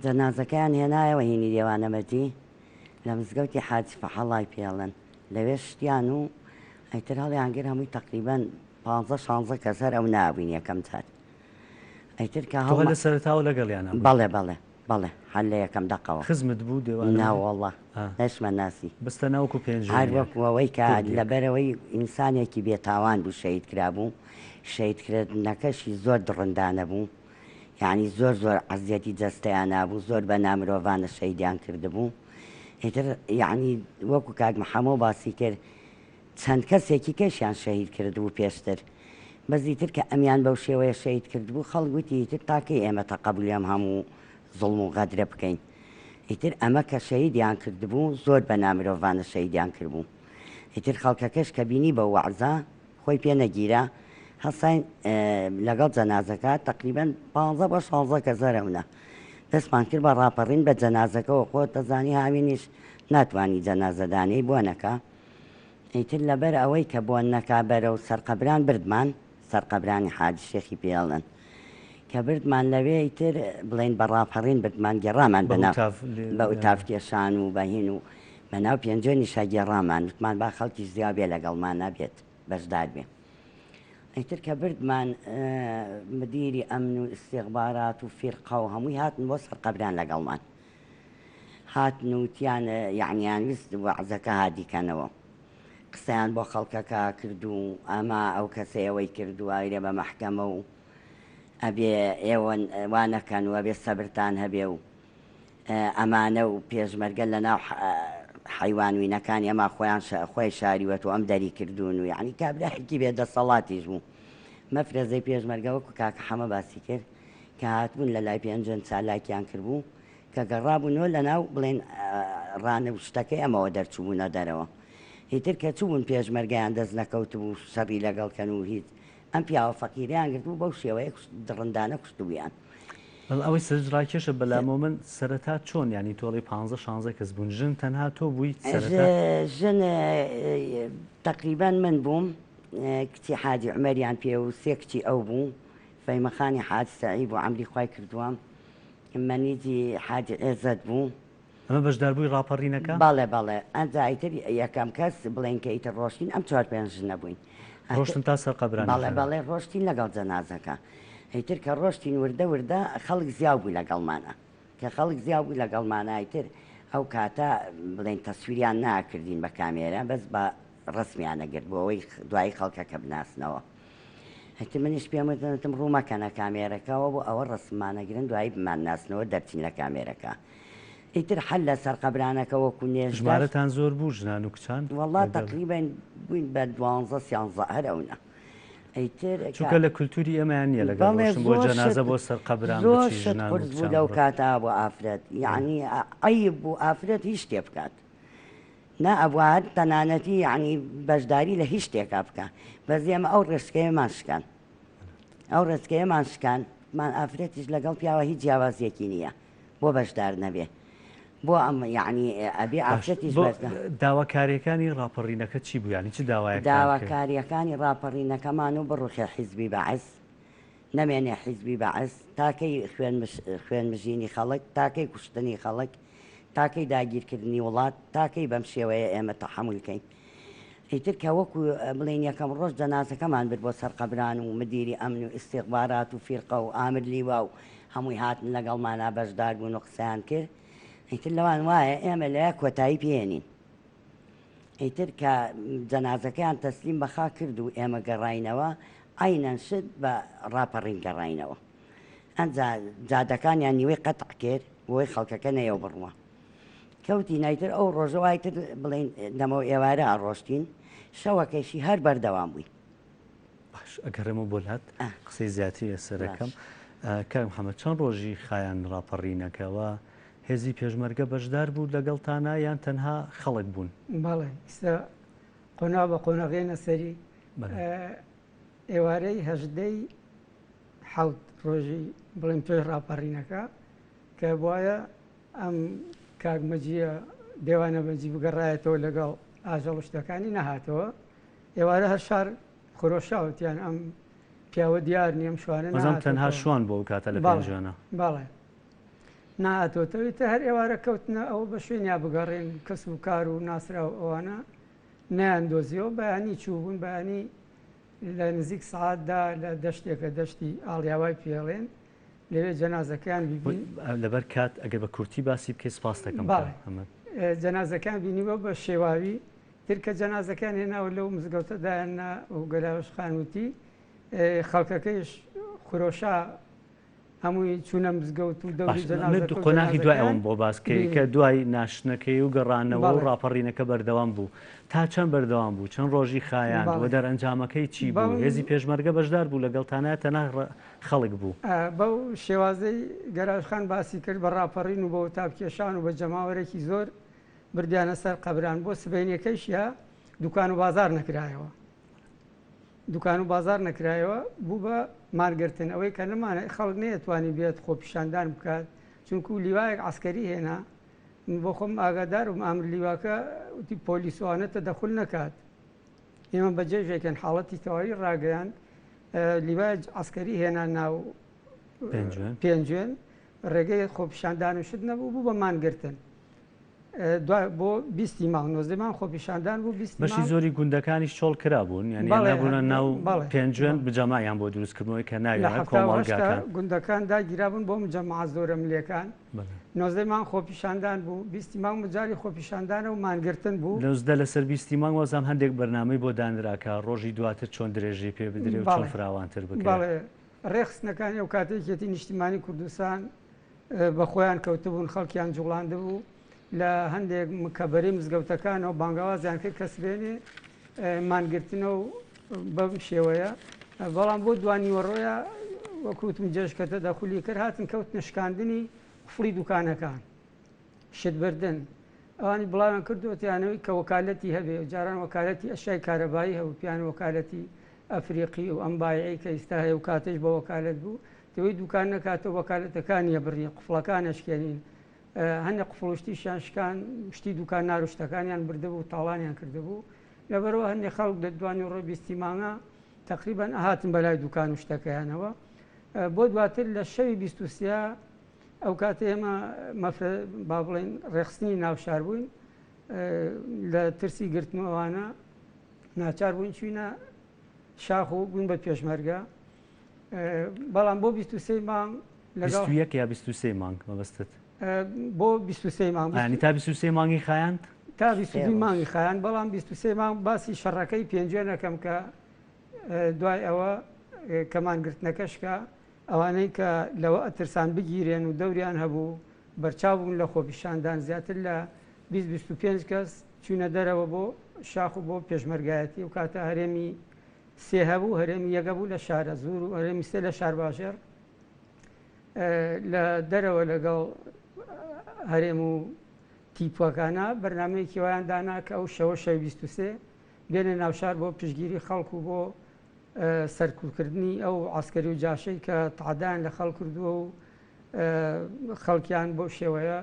جەنازەکەیان هێنایەوە هینی دێوانەمەردی لە مزگەوتی حاجی فەحەڵای پێڵن لەوێ شتیان و ئیتر هەڵیان گرت هەمووی تەقریبەن پانزە شانزە کەس هەر ئەو نابووین یەکەم جار ئیتر کە تۆ هەر هەڵما لە سەرەتاوە لەگەڵیانا بووی؟ بەڵێ بەڵێ بەڵێ هەر لە یەکەم دەقەوە. خزمت بوو دێوانە نا بوو؟ وەڵا ئا. نەشمە ناسی. بەس تەنها وەکوو هەر پێنجوێنییەک، وەکوو ئەوەی کە کوردێک. لەبەرئەوەی ئینسانێکی بێتاوان بوو شەهید کرابوو، شەهیدکردنەکەشی زۆر دڕندانە بوو، یانی زۆر زۆر عەزیەتی جەستەیان نابوو، زۆر بە نامرۆڤانە شەهیدیان کردبوو. ئیتر یانی وەکوو کاک محەمۆ باسی کرد چەند کەسێکی کەشیان شەهید کردبوو پێشتر بەس ئیتر کە ئەمیان بەو شێوەیە شەهید کردبوو خەڵک وتی ئیتر تا کەی ئێمە تەقەبولی ئەم هەموو زوڵم و غەدرە بکەین ئیتر ئەمە کە شەهیدیان کردبوو زۆر بە نامرۆڤانە شەهیدیان کردبوو ئیتر خەڵکەکەش کە بینی بەو وەعزە خۆی پێ نەگیرا هەستاین لەگەڵ جەنازەکە تەقریبەن پانزە بۆ شانزە کەس هەرەونە دەستمان کرد بە ڕاپەڕین بە جەنازەکەوە خۆت دەزانی هاوینیش ناتوانی جەنازە دانێی بۆ نەکا ئیتر لەبەر ئەوەی کە بۆن نەکا بەرەو سەرقەبران بردمان، سەرقەبرانی حاجی شێخی پێڵن. کە بردمان لەوێ ئیتر بڵێین بە ڕاپەڕین بردمان گێڕامان بە بە ناو هوتاف لێ بە لێ ئوتاف کێشان و بە هین و بە ناو پێنجوێنیشا گێڕامان وتمان با خەڵکیش زیا بێ لەگەڵمانا بێت بەشدار بێ. ئیتر کە بردمان مدیری ئەمن و ئیستیخبارات و فیرقە و هەمووی هاتن بۆ سەرقەبران لەگەڵمان. هاتن و وتیان یەعنی ویست وەعزەکە هادی کەنەوە قسەیان بۆ خەڵکەکە کرد و ئەمە ئەو کەسەی ئەوەی کردووە ئەیرێ بە مەحکەمە و ئەبێ ئێوە وا نەکەن و ئەبێ سەبرتان هەبێ و ئەمانە و پێشمەرگە لە ناو حەیوان وینەکانی ئەما خۆیان خۆی شاریوەتەوە ئەم دەری کردوون و یەعنی کابرایەکی بێ دەسەڵاتیش بوو مەفرەزەی پێشمەرگە وەکو کاکە حەمە باسی کرد کە هاتبوون لە لای پێنجوێن چالاکیان کردبوو کە گەڕابوونەوە لەناو بڵێن ڕانە و شتەکەی ئەمەوە دەرچووبوونە دەرەوە. ئیتر کە چووبوون پێشمەرگەیان دەست نەکەوتبوو شەڕی لەگەڵ کەن و هیچ. ئەم پیاوە فەقیرەیان گرتبوو بەو شێوەیە کوشت دڕندانە کوشتبوویان. بەڵێ ئەوەی سەرنجڕاکێشە بەلامەوە من سەرەتا چۆن یانی تۆ ئەڵێی پانزە شانزە کەس بوون ژن تەنها تۆ بوویت سەرەتا؟ ژن تەقریبەن من بووم کچی حاجی عومەریان پێ و سێ کچی ئەو بوو فەیمەخانی حاج سەعی بوو عەمری خوای کردووە مەنیجی حاجی عێزەت بوو. ئەمە بەشداربووی ڕاپەڕینەکە؟ بەڵێ بەڵێ ئەنجا ئیتر یەکەم کەس بڵێین کە ئیتر ڕۆشتین ئەم چوار پێنج ژنە بووین. ڕۆشتن تا سەر قەبرانی بەڵێ ژنان. بەڵێ ڕۆشتین لەگەڵ جەنازەکە. ئیتر کە ڕۆشتین وردە وردە خەڵک زیاو بوو لەگەڵمانا. کە خەڵک زیاو بوو لەگەڵمانا ئیتر ئەو کاتە بڵێین تەسویریان ناکردین بە کامێرا بەس بە ڕەسمیان ئەگرت بۆ ئەوەی دوایی خەڵکەکە بناسنەوە. ئیتر منیش پێم وتن وتم ڕوو مەکەنە کامێرەکەوە بۆ ئەوە ڕەسممان ئەگرن دوایی بمانناسنەوە دەرچین لە کامێرەکە. ئیتر حەل لە سەر قەبرانەکە وەکوو نێژدەش. ژمارەتان زۆر بوو ژنان و کچان؟ وەڵا لەگەڵ. تەقریبەن بووین بە دوانزە سیانزە هەر ئەونە. ئیتر کە. چونکە لە کولتووری ئێمەیان نییە لەگەڵ بەڵێ ڕۆشتن بۆ زۆر شت جەنازە بۆ سەر قەبران زۆر بچی شت ژنان و قورس بوو کچان لەو بڕۆن. کاتە بۆ ئافرەت یەعنی عەیب بوو ئافرەت هیچ شتێ بکات. نا ئەبوا هەر تەنانەتی یەعنی بەشداری لە هیچ شتێکا بکا بەس ئێمە ئەو ڕێچکەیەمان شکان ئەو ڕێچکەیەمان شکان مان ئافرەتیش لەگەڵ پیاوە هیچ جیاوازیەکی نییە بۆ بەشدار نەبێ بۆ ئەم یەعنی ئەبێ باش ئافرەتیش بۆ بەشدار داواکاریەکانی ڕاپەڕینەکە چی بوو یانی چ داوایەکتان کرد؟ داواکاریەکانی ڕاپەڕینەکەمان و بڕوخێ حیزبی بەعس نەمێنێ حیزبی بەعس تاکەی خوێن خوێن مژینی خەڵک تاکەی کوشتنی خەڵک تاکەی داگیرکردنی وڵات تاکەی بەم شێوەیە ئێمە تەحەمول کەین ئیتر کە وەکو بڵێین یەکەم ڕۆژ جەنازەکەمان برد بۆ سەر قەبران و مدیری ئەمن و ئیستیخبارات و فیرقە و ئامر لیوا و هەمووی هاتن لەگەڵمانا بەشدار بوون و قسەیان کرد ئیتر لەوان وایە ئێمە لەوێ کۆتایی پێێنین ئیتر کە جەنازەکەیان تەسلیم بە خاک کرد و ئێمە گەڕاینەوە عەینەن شت بە ڕاپەڕین گەڕاینەوە. ئەنجا جادەکانیان نیوەی قەتع کرد بۆی خەڵکەکە نەیەو بڕوا. کەوتینە ئیتر ئەو ڕۆژە وای تر بڵێین دەمەو ئێوارە ئەڕۆشتین شەوەکەیشی هەر بەردەوام بووین. باش ئەگەڕێمەوە بۆ لات قسەی زیاتری لەسەر ئەکەم. کاک محەمەد چەند ڕۆژی خایاند ڕاپەڕینەکە و هێزی پێشمەرگە بەشدار بوو لەگەڵتانا یان تەنها خەڵک بوون؟ بەڵێ ئیستا قۆناغ بە قۆناغ یەنە سەری. ئێوارەی هەژدەی حەوت ڕۆژی بڵێن پێش ڕاپەڕینەکە کە بواە ئەم کاک مەجیە دێوانە مەجی بگەڕایەتەوە لەگەڵ ئاژەڵ و شتەکانی نەهاتەوە ئێوارە هەر شار خرۆشاوتیان ئەم پیاوە دیار نییە ئەم شوانە بەزام تەنها شوان بۆ ئەو کاتە لە پێنجوێنە بەڵێ نەهاتۆتەوە ئیتر هەر ئێوارە کەوتنە ئەوە بە شوێنیا بگەڕێن کەس و کار و ناسراو ئەوانە نەیان دۆزیەوە بەیانی چووبوون بەیانی لە نزیک سەعات دا لە دەشتێکە دەشتی ئاڵیاوای پێڵێن لەوێ جەنازەکەیان بیبین. لەبەر کات ئەگەر بە کورتی باسی بکەی سپاست دەکەم کاک محەمەد. بەڵێ جەنازەکەیان بینیوە بە شێواوی تر کە جەنازەکەیان هێناوە لەو مزگەوتە دایان نا و گەلاوێژ خان وتی خەڵکەکەیش خرۆشا هەمووی چوونە مزگەوت و دەوری باشە من جەنازەکە و قۆناغی دوای جەنازەکەیان ئەوەم بۆ باس کەی بینی. کە دوای ناشتنەکەی و گەڕانەوە و بەڵێ. ڕاپەڕینەکە بەردەوام بوو تا چەند بەردەوام بوو چەند ڕۆژی خایاند و بەڵێ. دەرئەنجامەکەی چی بوو بەڵ. هێزی پێشمەرگە بەشدار بوو لەگەڵتانا تەنها خەڵک بوو؟ بەو شێوازەی گەراج خان باسی کرد بە ڕاپەڕین و بە وتابکێشان و بە جەماوەرێکی زۆر بردیانە سەر قەبران بۆ سبەینێکەیشیا دوکان و بازاڕ نەکرایەوە. دوکان و بازاڕ نەکرایەوە بوو بە مانگرتن ئەوەی کە نەمانە خەڵک نەیەتوانی بێت خۆپیشاندان بکات چونکو لیوایەک عەسکەری هێنا من بۆ خۆم ئاگادار بووم ئامر لیواکە وتی پۆلیس وانە تەدەخول نەکات ئێمە بە جێژێکن حاڵەتی تەواوی ڕاگەیاند لیوای عەسکەری هێنا ناو پێنجوێن ڕێگەی خۆپیشاندان و شت نەبوو بوو بە مانگرتن دوای بۆ بیستی مانگ نۆزدەی مانگ خۆپیشاندان بوو بیستی بەشی مانگ زۆری گوندەکانیش چۆڵ کرابوون یانی بەڵێ نابوونە ناو بەڵێ پێنجوێن بەڵێ. مجەمەعیان بۆ دروست کردنەوەی کە لە ناویانە 78 کۆمەڵگاکان. گوندەکان داگیرابوون بۆ مجەمەعە زۆرەملێکان بەڵێ. نۆزدەی مانگ خۆپیشاندان بوو بیستی مانگ مجاری خۆپیشاندانە و مانگرتن بوو. 19 لەسەر بیستی مانگ وازام هەندێک بەرنامەی بۆ دانرا کە ڕۆژی دواتر چۆن درێژەی پێ بدرێ و چۆن بەڵێ فراوانتر بکرێ. بەڵێ ڕێکخستنەکانی ئەو کاتەی یەکێتی نیشتیمانی کوردستان بە خۆیان کەوتبوون، خەڵکیان جوڵاندبوو، لە هەندێک مکەبەرەی مزگەوتەکانەوە بانگەوازیان کرد کە سبەینێ مانگرتنە و بەم شێوەیە، بەڵام بۆ دوانیوەڕۆیە وەکو وتم جێژ کە تەدەخولی کرد هاتن کەوتنە شکاندنی قفڵی دوکانەکان، شتبردن، ئەوانی بڵاویان کردووە تیانەوەی کە وەکالەتی هەبێ، جاران وەکالەتی ئەشیای کارەبایی هەبوو، پیان وەکالەتی ئەفریقی و ئەم بایعەی کە ئیستا هەیە و کاتەیش بە وەکالەت بوو، تەوەی دوکان نەکاتەوە وەکالەتەکانیە بڕین قفڵەکان ئەشکێنین هەندێک قفڵ و شتیشیان شکان شتی دوکان نار و شتەکانیان بردبوو تاڵانیان کردبوو لەبەرەوە هەندێک خەڵک لە دوانی ڕۆی بیستی مانگە تقریبان ئەهاتن بەلای دوکان و شتەکەیانەوە بۆ دواتر لە شەوی 23 ئەو کاتە ئێمە مەفرە با بڵێن ڕێخستنی ناوشار بووین لە ترسی گرتنەوەوانە ناچار بووین چوینە شاخ و بووین بە پێشمەرگە بەڵام بۆ 23 مانگ لەگەڵ 21 یا 23 مانگ مەبەستت؟ بۆ 23 مانگ ینی تا 23 مانگی خایاند؟ تا 22 مانگی خایاند بەڵام 23 مانگ باسی شەڕەکەی پێنجوێنەکەم کە دوای ئەوە کە مانگرتنەکە شکا ئەوانەی کە لەوە ئەترسان بگیرێن و دەوریان هەبوو بەرچاو بوون لە خۆپیشاندان زیاتر لە 20 25 کەس چوونە دەرەوە بۆ شاخ و بۆ پێشمەرگایەتی و کاتە هەرێمی سێ هەبوو، هەرێمی یەک هەبوو لە شارەزوور و هەرێمی سێ لە شارباژێڕ لە دەرەوە لەگەڵ هەرێم و تیپەکانە بەرنمەیەکی وایان دانا کە ئەو شەوە شەوی 23 بێنە ناوشار بۆ پشتگیری خەڵک و بۆ سەرکوتکردنی ئەو عسکەری و جاشەی کە تعدایان لە خەڵک کردووە و خەڵکیان بۆ شێوەیە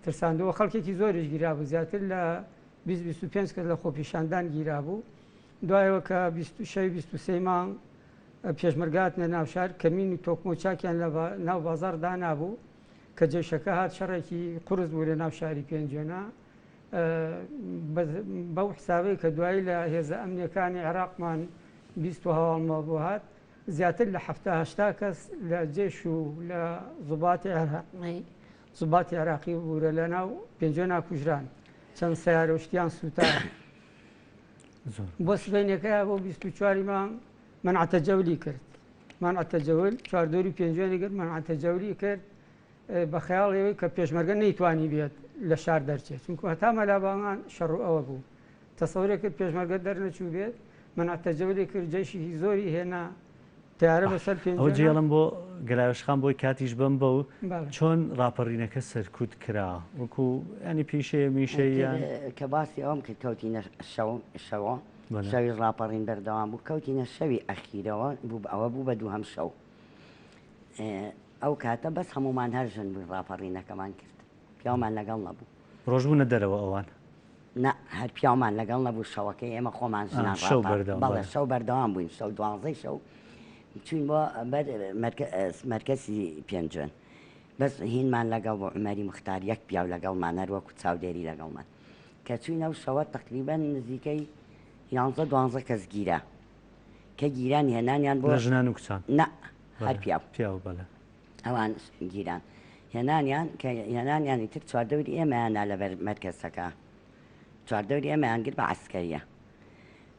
ترساندووە خەڵکێکی زۆریش گیرابوو زیاتر لە 20 25 کەس لە خۆپیشاندان گیرابوو دوایەوە کە شەوی 23 مانگ پێشمەرگە هاتنە ناو شار، کەمین و تۆکمە و چاکیان لە ناو بازاڕ دانابوو، کە جەیشەکە هات شەڕێکی قورس بوو لە ناو شاری پێنجوێنا، بەو حسابەی کە دوایی لە هێزە ئەمنیەکانی عێراقمان 20 و هەواڵمەوە بۆ هات زیاتر لە 70 هەشتا کەس لە جێش و لە زوباتی عێراقی زوباتی عێراقی بوورە لە ناو پێنجوێنا کوژران چەند سەیارە و شتیان سووتا. بۆ سبەینەکەیا بۆ 24 مانگ مەنعەتە جەولی کرد. مەنع تەجەول چواردەوری پێنجوێنی گرت، مەنع تەجەولی کرد بە خەیاڵی ئەوەی کە پێشمەرگە نەیتوانی بێت لە شار دەرچێت، چونکو هەتا مەلا باڵان شەڕ و ئەوە بوو. تەسەورێ کرد پێشمەرگە دەرنەچوو بێت، مەنع تەجەولی کرد، جەیشێکی زۆری هێنا، تەیارە بەسەر ئەوە پێنجوێنا. جێڵم بۆ گەلاوێژ خان بۆی کاتیش بەم بەو چۆن ڕاپەڕینەکە سەرکوت کرا وەکو ینی پیشەیە میشەیە ئیتر کە باسی ئەوەم کرد کەوتینە شەو شەوە شەوی ڕاپەڕین بەردەوام بوو کەوتینە شەوی ئەخیرەوە بوو ئەوە بوو بە دووهەم شەو ئەو کاتە بەس هەمومان هەر ژن بووین ڕاپەڕینەکەمان کرد پیاومان لەگەڵ نەبوو. ڕۆژبوونە دەرەوە ئەوان؟ نا هەر پیاومان لەگەڵ نەبوو شەوەکەی ئێمە خۆمان ژنان شەو بەردەوام بەڵێ شەو بەردەوام بووین شەو دوانزەی شەو چوین بۆ بەر مەرکەزی پێنجوێن بەس هینمان لەگەڵ بۆ عومەری مختار یەک پیاو لەگەڵمان هەر وەکو چاودێری لەگەڵمان کە چوین ئەو شەوە تقریبا نزیکەی یانزە دوانزە کەس گیرا کە گیران هێنانیان بۆ لە ژنان و کچان نا هەر پیاو پیاو بەڵێ ئەوان گیران هێنانیان کە هێنانیان ئیتر چواردەوری ئێمەیان نا لەبەر مەرکەزەکە چواردەوری ئێمەیان گرت بە عەسکەریە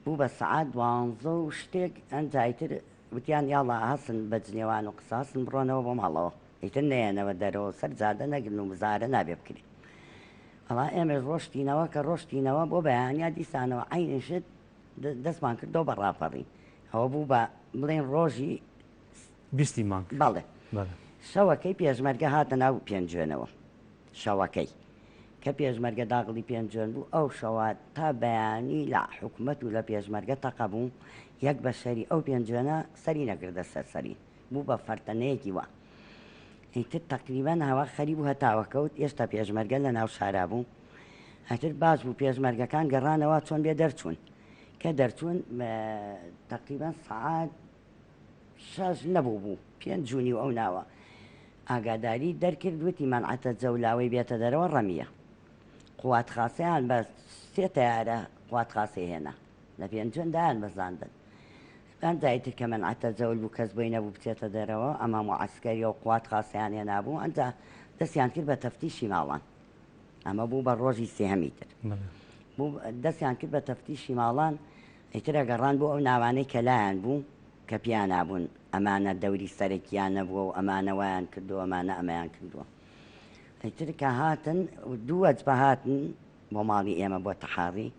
بوو بە سەعات دوانزە و شتێک ئەنجا ئیتر وتیان یاڵا هەسن بە جنێوان و قسە هەسن بڕۆنەوە بۆ ماڵەوە ئیتر نەیەنەوە دەرەوە سەر جادە نەگرن و مزارە نابێ بکرێ ئەڵا ئێمەش ڕۆشتینەوە کە ڕۆشتینەوە بۆ بەیانیا دیسانەوە عەینی شت دەستمان کردەوە بە ڕاپەڕین ئەوە بوو بە بڵێن ڕۆژی بیستی مانگ. بەڵێ. شەوەکەی پێشمەرگە هاتە ناو پێنجوێنەوە. شەوەکەی. کە پێشمەرگە داغڵی پێنجوێن بوو، ئەو شەوە تا بەیانی لە حکومەت و لە پێشمەرگە تەقە بوو، یەک بەشەری ئەو پێنجوێنە سەری نەکردە سەر سەری. بوو بە فەرتەنەیەکی وا. ئیتر تەقریبەن هەوا خەریک بوو هەتاوە کەوت، ئێشتا پێشمەرگە لە ناو شارا بوو. ئیتر باش بوو پێشمەرگەکان گەڕانەوە چۆن بێ دەرچوون. کە دەرچوون تەقریبەن سەعات شاش نەبوو بوو پێنج و نیو ئەو ناوە ئاگاداری دەرکرد وتی مەنعەتە جەولاوەی بێتە دەرەوە ڕەمیە قوات خاسەیان بە سێ تەیارە قوات خاسەی هێنا لە پێنجوێن دایان بەزاندن ئەنجا ئیتر کە مەنعەتە جەول بوو کەس بۆی نەبوو بچێتە دەرەوە ئەمە موعەسکەریە و قوات خاسەیان هێنابوو ئەنجا دەستیان کرد بە تەفتیشی ماڵان ئەمە بوو بە ڕۆژی سێهەمی تر بوو دەستیان کرد بە تەفتیشی ماڵان ئیتر ئەگەڕان بۆ ئەو ناوانەی کە لایان بوو کە پیانا بوون ئەمانە دەوری سەرەکیان نەبووە و ئەمانە وایان کردووە ئەمانە ئەمەیان کردووە ئیتر کە هاتن دوو وەجبە هاتن بۆ ماڵی ئێمە بۆ تەحاڕی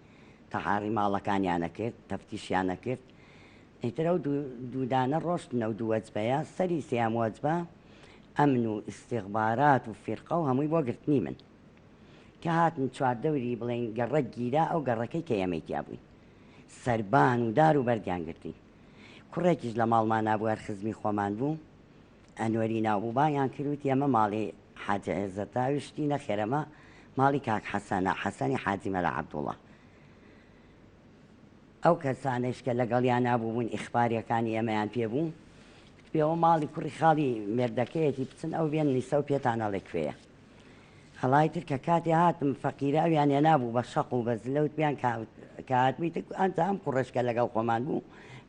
تەحاڕی ماڵەکانیانە کرد تەفتیشیانە کرد ئیتر ئەو دوودانە ڕۆشتن ئەو دوو وەجبەیە سەری سێیەم وەجبە ئەمن و ئیستیخبارات و فیرقە و هەمووی بۆ گرتنی من کە هاتن چواردەوری بڵێین گەڕەک گیرا ئەو گەڕەکەی کە ئێمەی تیا بووین سەربان و دار و بەردیان گرتین کوڕێکیش لە ماڵمانا بوو هەر خزمی خۆمان بوو ئەنوەری ناو بوو بانگیان کرد وتی ئەمە ماڵی حاجی عێزەتە ئەویش وتی نەخێر ئەمە ماڵی کاک حەسەنە حەسەنی حاجی مەلا عەبدوڵڵا ئەو کەسانەیش کە لەگەڵیانا بووبوون ئیخباریەکانی ئێمەیان پێ بوو، وتبی ئەوە ماڵی کوڕی خاڵی مێردەکەیەتی بچن ئەو بێن نیسە و پێتان ئەڵێ کوێیە. ئەڵای تر کە کاتێ هاتم فەقیرە ئەویان هێنابوو بە شەق و بە زلە وتبیان کە هاتمی تر ئەنجا ئەم کوڕەش کە لەگەڵ خۆمان بوو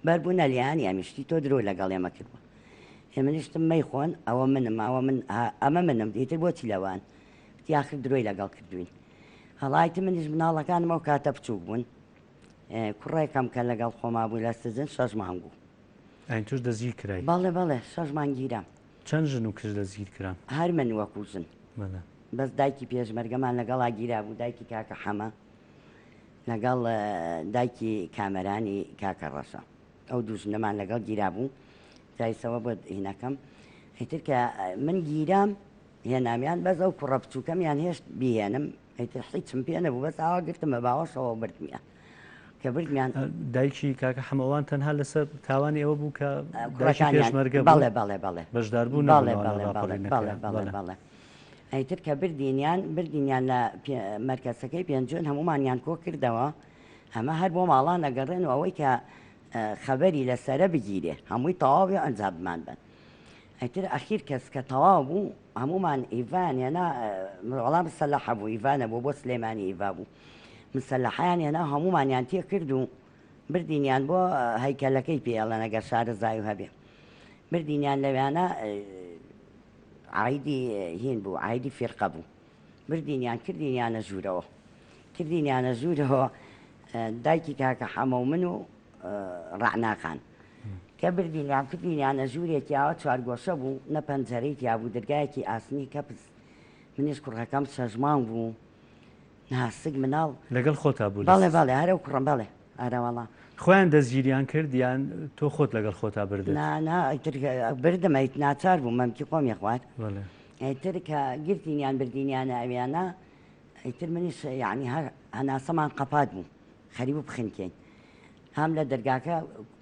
بەر بوو نەلیانی ئەمیشتی تۆ درۆ لەگەڵ ئێمە کردووە. ئێمنیشتم مەیخۆن ئەوە منم ئەوە من ئەمە منم ئیتر بۆچی لەوان وتی ئاخر درۆی لەگەڵ کردوین. هەڵایت منیش مناڵەکانم ئەو کاتە بچووک بوون. کوڕێکم کە لەگەڵ خۆما بوو لە سجن شەش مانگ بوو. ئەی تۆش دەستگیر کرای؟ بەڵێ بەڵێ شەش مانگ گیرام. چەند ژن و کچ دەستگیر کران؟ هەر من وەکوو ژن. بەڵێ. بەس دایکی پێشمەرگەمان لەگەڵا گیرا بوو دایکی کاکە حەمە لەگەڵ دایکی کامەرانی کاکە ڕەشە ئەو دوو ژنەمان لەگەڵ گیرا بوو جایسەوە بۆ هینەکەم ئیتر کە من گیرام هێنامیان بەس ئەو کوڕە بچووکەمیان هێشت بیهێنم ئیتر هیچم پێ نەبوو بەس ئاوا گرتم بە باوەشەوە بردمیان کە بردمیان. دایکی کاکە حەمە ئەوان تەنها لەسەر تاوانی ئەوە بوو کە دایکی پێشمەرگە بوو؟ بەڵێ بەڵێ بەڵێ بەشداربوو نەبوو بەڵێ بەڵێ بەڵێ بەڵێ بەڵێ بەڵێ ئیتر کە بردینیان بردینیان لە مەرکەزەکەی پێنجوێن هەموومانیان کۆ کردەوە ئەمە هەر بۆ ماڵان ئەگەڕێن و ئەوەی کە خەبەری لەسەرە بگیرێ هەمووی تەواو بێ ئەنجا بمان بەن ئیتر ئەخیر کەس کە تەواو بوو هەموومان ئیڤان هێنا وەڵا مسەلەحە بوو ئیڤا نەبوو بۆ سلێمانی ئیڤا بوو مسەلەحیان هێنا هەموومانیان تێ کرد و بردینیان بۆ هەیکەلەکەی پێ ئەڵێن ئەگەر شارەزای و هەبێ بردینیان لەویانە عایدی هین بوو عایدی فیرقە بوو بردینیان کردینیانە ژوورەوە کردینیانە ژوورەوە دایکی کاکە حەمە و من و ڕەعناخان. کە بردینیان کردینیانە ژوورێکی ئاوا چوارگۆشە بوو، نە پەنجەرەی تیا بوو، دەرگایەکی ئاسنی کەپس، منیش کوڕەکەم شەش مانگ بوو، ناسک مناڵ. لەگەڵ خۆتا بوو لە بەڵێ بەڵێ هەر ئەو کوڕەم بەڵێ ئەرەوەڵا. خۆیان دەستگیریان کرد یان تۆ خۆت لەگەڵ خۆتا بردت؟ نا نا ئیتر بردم ئیت ناچار بووم مەمکی خۆمی خوارد. بەڵێ. ئیتر کە گرتینیان بردینیانە ئەویانە ئیتر منیش یەعنی هەر هەناسەمان قەپات بوو خەریک بوو بخنکێین. هام لە دەرگاکە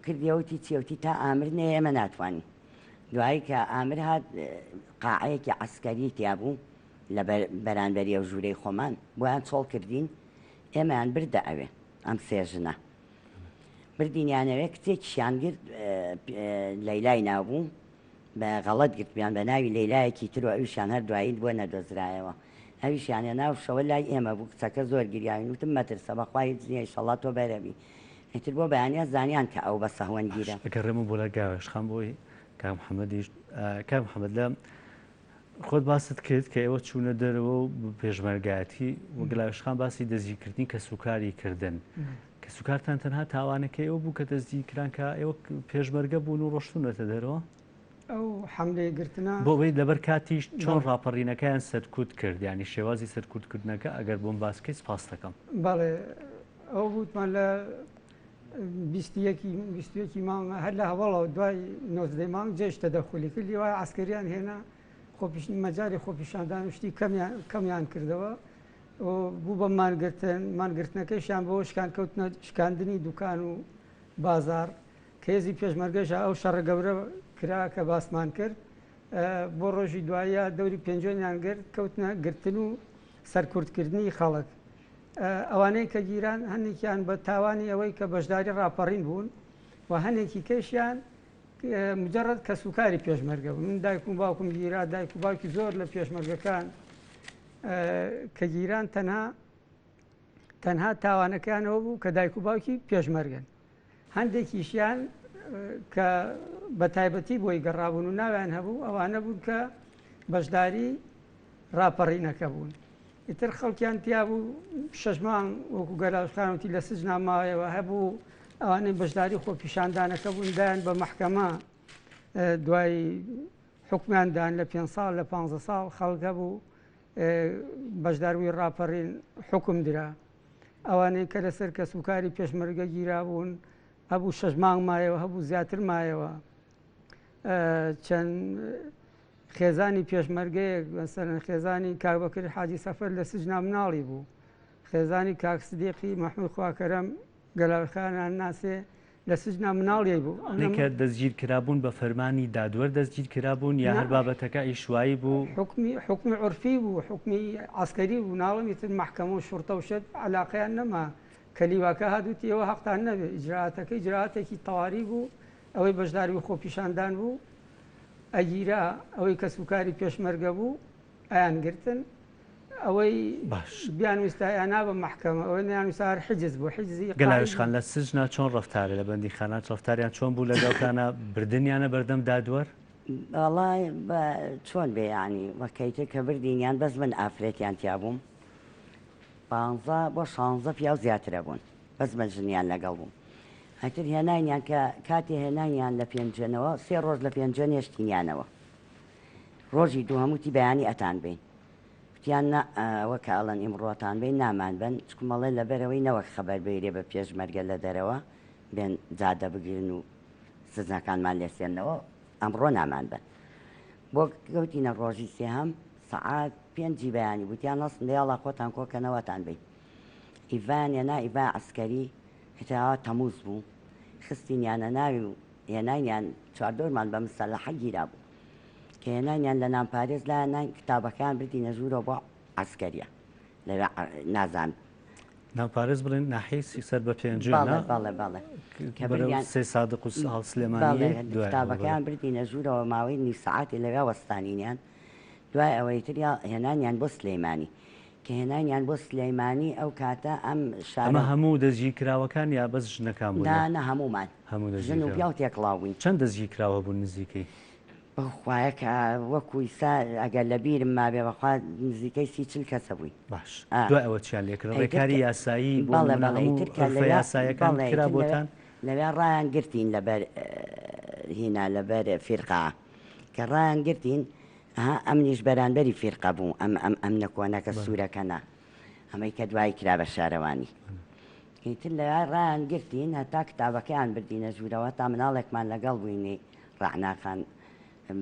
کردیەوە وتی چیە وتی تا ئامر نەیە ئێمە ناتوانین. دوایی کە ئامر هات قاعەیەکی عەسکەری تیا بوو لە بەرانبەری ئەو ژوورەی خۆمان بۆیان چۆڵ کردین ئێمەیان بردە ئەوێ ئەم سێ ژنە بردینیانەوێ کچێکیشیان گرت لەیلای ناوبوو بە غەڵەت گرتبیان بە ناوی لەیلایەکی تر و ئەویشیان هەر دوایی بۆ نەدۆزرایەوە ئەویشیان هێنا و شەوە لای ئێمە بوو کچەکە زۆر گریاوین وتم مەترسە بەخوا هیچ نییە ئیشەڵا تۆ بەرەبی ئیتر بۆ بەیانیان زانیان کە ئەو بە سەهوەن باش گیرا. ئەگەڕێمەوە بۆ لای گاوێژخان بۆی کاک محەمەدیش کاک محەمەد لە خۆت باست کرد کە ئێوە چوونە دەرەوە و پێشمەرگایەتی و گلاوێژخان باسی دەستگیرکردنی کەسوکاری کردن کەسوکارتان تەنها تاوانەکەی ئەوە بوو کە دەستگیرکران کە ئێوە پێشمەرگە بوون و ڕۆشتوونەتە دەرەوە؟ ئەو حەملەی گرتنە. بۆ ئەوەی لەبەر کاتیش چۆن ڕاپەڕینەکەیان سەرکوت کرد یانی شێوازی سەرکوتکردنەکە ئەگەر بۆم باس کەی سپاست دەکەم. بەڵێ ئەوە وتمان لە بیست و یەکی مانگ هەر لە هەواڵەوە دوای نۆزدەی مانگ جێش تەدەخولی کرد لیوای عەسکەریان هێنا خۆپیش مەجالی خۆپیشاندان و شتی کەمیان کەمیان کردەوە و بوو بە مانگرتن، مانگرتنەکەیشیان بۆ شکان کەوتنە شکاندنی دوکان و بازاڕ، کە هێزی پێشمەرگەش ئەو شەڕە گەورە کرا کە باسمان کرد، بۆ ڕۆژی دواییە دەوری پێنجوێنیان گرت، کەوتنە گرتن و سەرکورتکردنی خەڵک. ئەوانەی کە گیران هەندێکیان بە تاوانی ئەوەی کە بەشداری ڕاپەڕین بوون و هەنێکی کەیشیان مجرد کەسوکاری پێشمەرگە بوون. من دایکم و باوکم گیرا، دایک و باوکی زۆر لە پێشمەرگەکان کە گیران تەنها تەنها تاوانەکەیانەوە بوو کە دایک و باوکی پێشمەرگن. هەندێکیشیان کە بە تایبەتی بۆی گەڕابوون و ناویان هەبوو ئەوانە بوون کە بەشداری ڕاپەڕینەکە بوون. ئیتر خەڵکیان تیا بوو شەش مانگ وەکو گەلاوژخان وتی لە سجنا مایەوە هەبوو ئەوانەی بەشداری خۆپیشاندانەکە بوون دایان بە مەحکەمە دوای حوکمیان دان لە پێنج ساڵ لە پانزە ساڵ خەڵک هەبوو بەشداربووی ڕاپەڕین حوکم درا ئەوانەی کە لەسەر کەسوکاری پێشمەرگە گیرابوون هەبوو شەش مانگ مایەوە هەبوو زیاتر مایەوە چەند خێزانی پێشمەرگەیەک مەسەلەن خێزانی کاک بەکر حاجی سەفەر لە سجنا مناڵی بوو خێزانی کاک سدیقی مەحموود خواکەرەم گەلاوخانان ناسێ لە سجنا مناڵی بوو. ئەوانەی کە دەستگیرکرابوون بە فەرمانی دادوەر دەستگیرکرابوون یا هەر بابەتەکە عیشوایی بوو؟ حوکمی حوکمی عورفی بوو حوکمی عەسکەری بوو ناڵێم ئیتر مەحکەمە و شوڕتە و شت عەلاقەیان نەما کە لیواکە هات وتی ئێوە هەقتان نەبێ ئیجرائاتەکە ئیجرائاتێکی تەواری بوو ئەوەی بەشداربووی خۆپیشاندان بوو ئەگیرا ئەوەی کەسوکاری پێشمەرگە بوو ئەیانگرتن ئەوەی باش. بیانویستایە نابە مەحکەمە ئەوەی نەیانویستا هەر حیجز بوو حیجزی گەلاوێژ قائیدی. خان لە سجنا چۆن ڕەفتارە لە بەندیخانە ڕەفتاریان چۆن بوو لەگەڵتانا بردنیانە بەردەم دادوەر؟ وەڵا بە چۆن بێ یانی وەکەیتر کە بردینیان بەس من ئافرەتیان تیا بووم پانزە بۆ شانزە پیاو زیاترە بوون بەس من ژنیان لەگەڵ بووم ئیتر هێناینیان کە کاتێ هێناینیان لە پێنجوێنەوە سێ ڕۆژ لە پێنجوێن هێشتینیانەوە ڕۆژی دووهەم وتی بەیانی ئەتان بەین وتیان نا ئەوە کە ئەڵێن ئیمڕۆتان بەین نامان بەن چکم ئەڵێ لەبەرئەوەی نەوەک خەبەر بەیرێ بە پێشمەرگە لە دەرەوە بێن جادە بگرن و سزاکانمان لێ سێننەوە ئەمڕۆ نامان بەن بۆ کەوتینە ڕۆژی سێهەم سەعات پێنجی بەیانی وتیان هەستن دەیاڵا خۆتان کۆکەنەوە ئەتان بەین ئیڤایان هێنا ئیڤای عەسکەری هەتا تەمووز بوو خستینیانە ناوی و هێناینیان چواردەورمان بە مسەلەحە گیرابوو کە هێناینیان لە نانپارێز لایان ناین کتابەکەیان بردینە ژوورەوە بۆ عەسکەریە لەوێ نازان نانپارێز بڵێن ناحیەی سەر بە پێنجوێن بەڵێ نا؟ بەڵێ بەڵێ کە بەرەو بردیان سێ سادق و ساڵ سلێمانی بەڵێ دوای ئەوە بەرەو کتابەکەیان بردینە ژوورەوە ماوەی نیو سەعاتێ لەوێ وەستانینیان دوای ئەوەی تر هێنانیان بۆ سلێمانی کە هێنانیان بۆ سلێمانی ئەو کاتە ئەم ئەمە شارە. هەموو دەستگیرکراوەکان یا بەس ژنەکان بوون نا یا؟ نا هەموومان هەموو ژن و دەستگیرکراو. پیاو تێکڵاو بووین. چەند دەستگیرکراو هەبوون نزیکەی؟ بەخوایە کە وەکو ئیستا ئەگەر لە بیرم مابێ بەخوا نزیکەی 30 40 کەسە بووین. باش ئا. دوای ئەوە چیان لێکرد؟ ئیتر ڕێکاری کە یاسایی بۆ بەڵێ نموونە بەڵێ هەموو ئیتر کە عورفە لەوێ یاسایەکان بەڵێ کرا ئیتر لەوێ بۆتان؟ لەوێ ڕایان گرتین لەبەر. هینا لەبەر فیرقە کە ڕایان گرتین ها ئەمنیش بەرانبەری فیرقە بوو ئەم ئەم ئەمنە کۆنەکە سوورەکە نا ئەمەی کە دوایی کرا بە شارەوانی ئیتر لەوێ ڕایان گرتین هەتا کتابەکەیان بردینە ژوورەوە تا مناڵێکمان لەگەڵ بووینی ڕەعناخان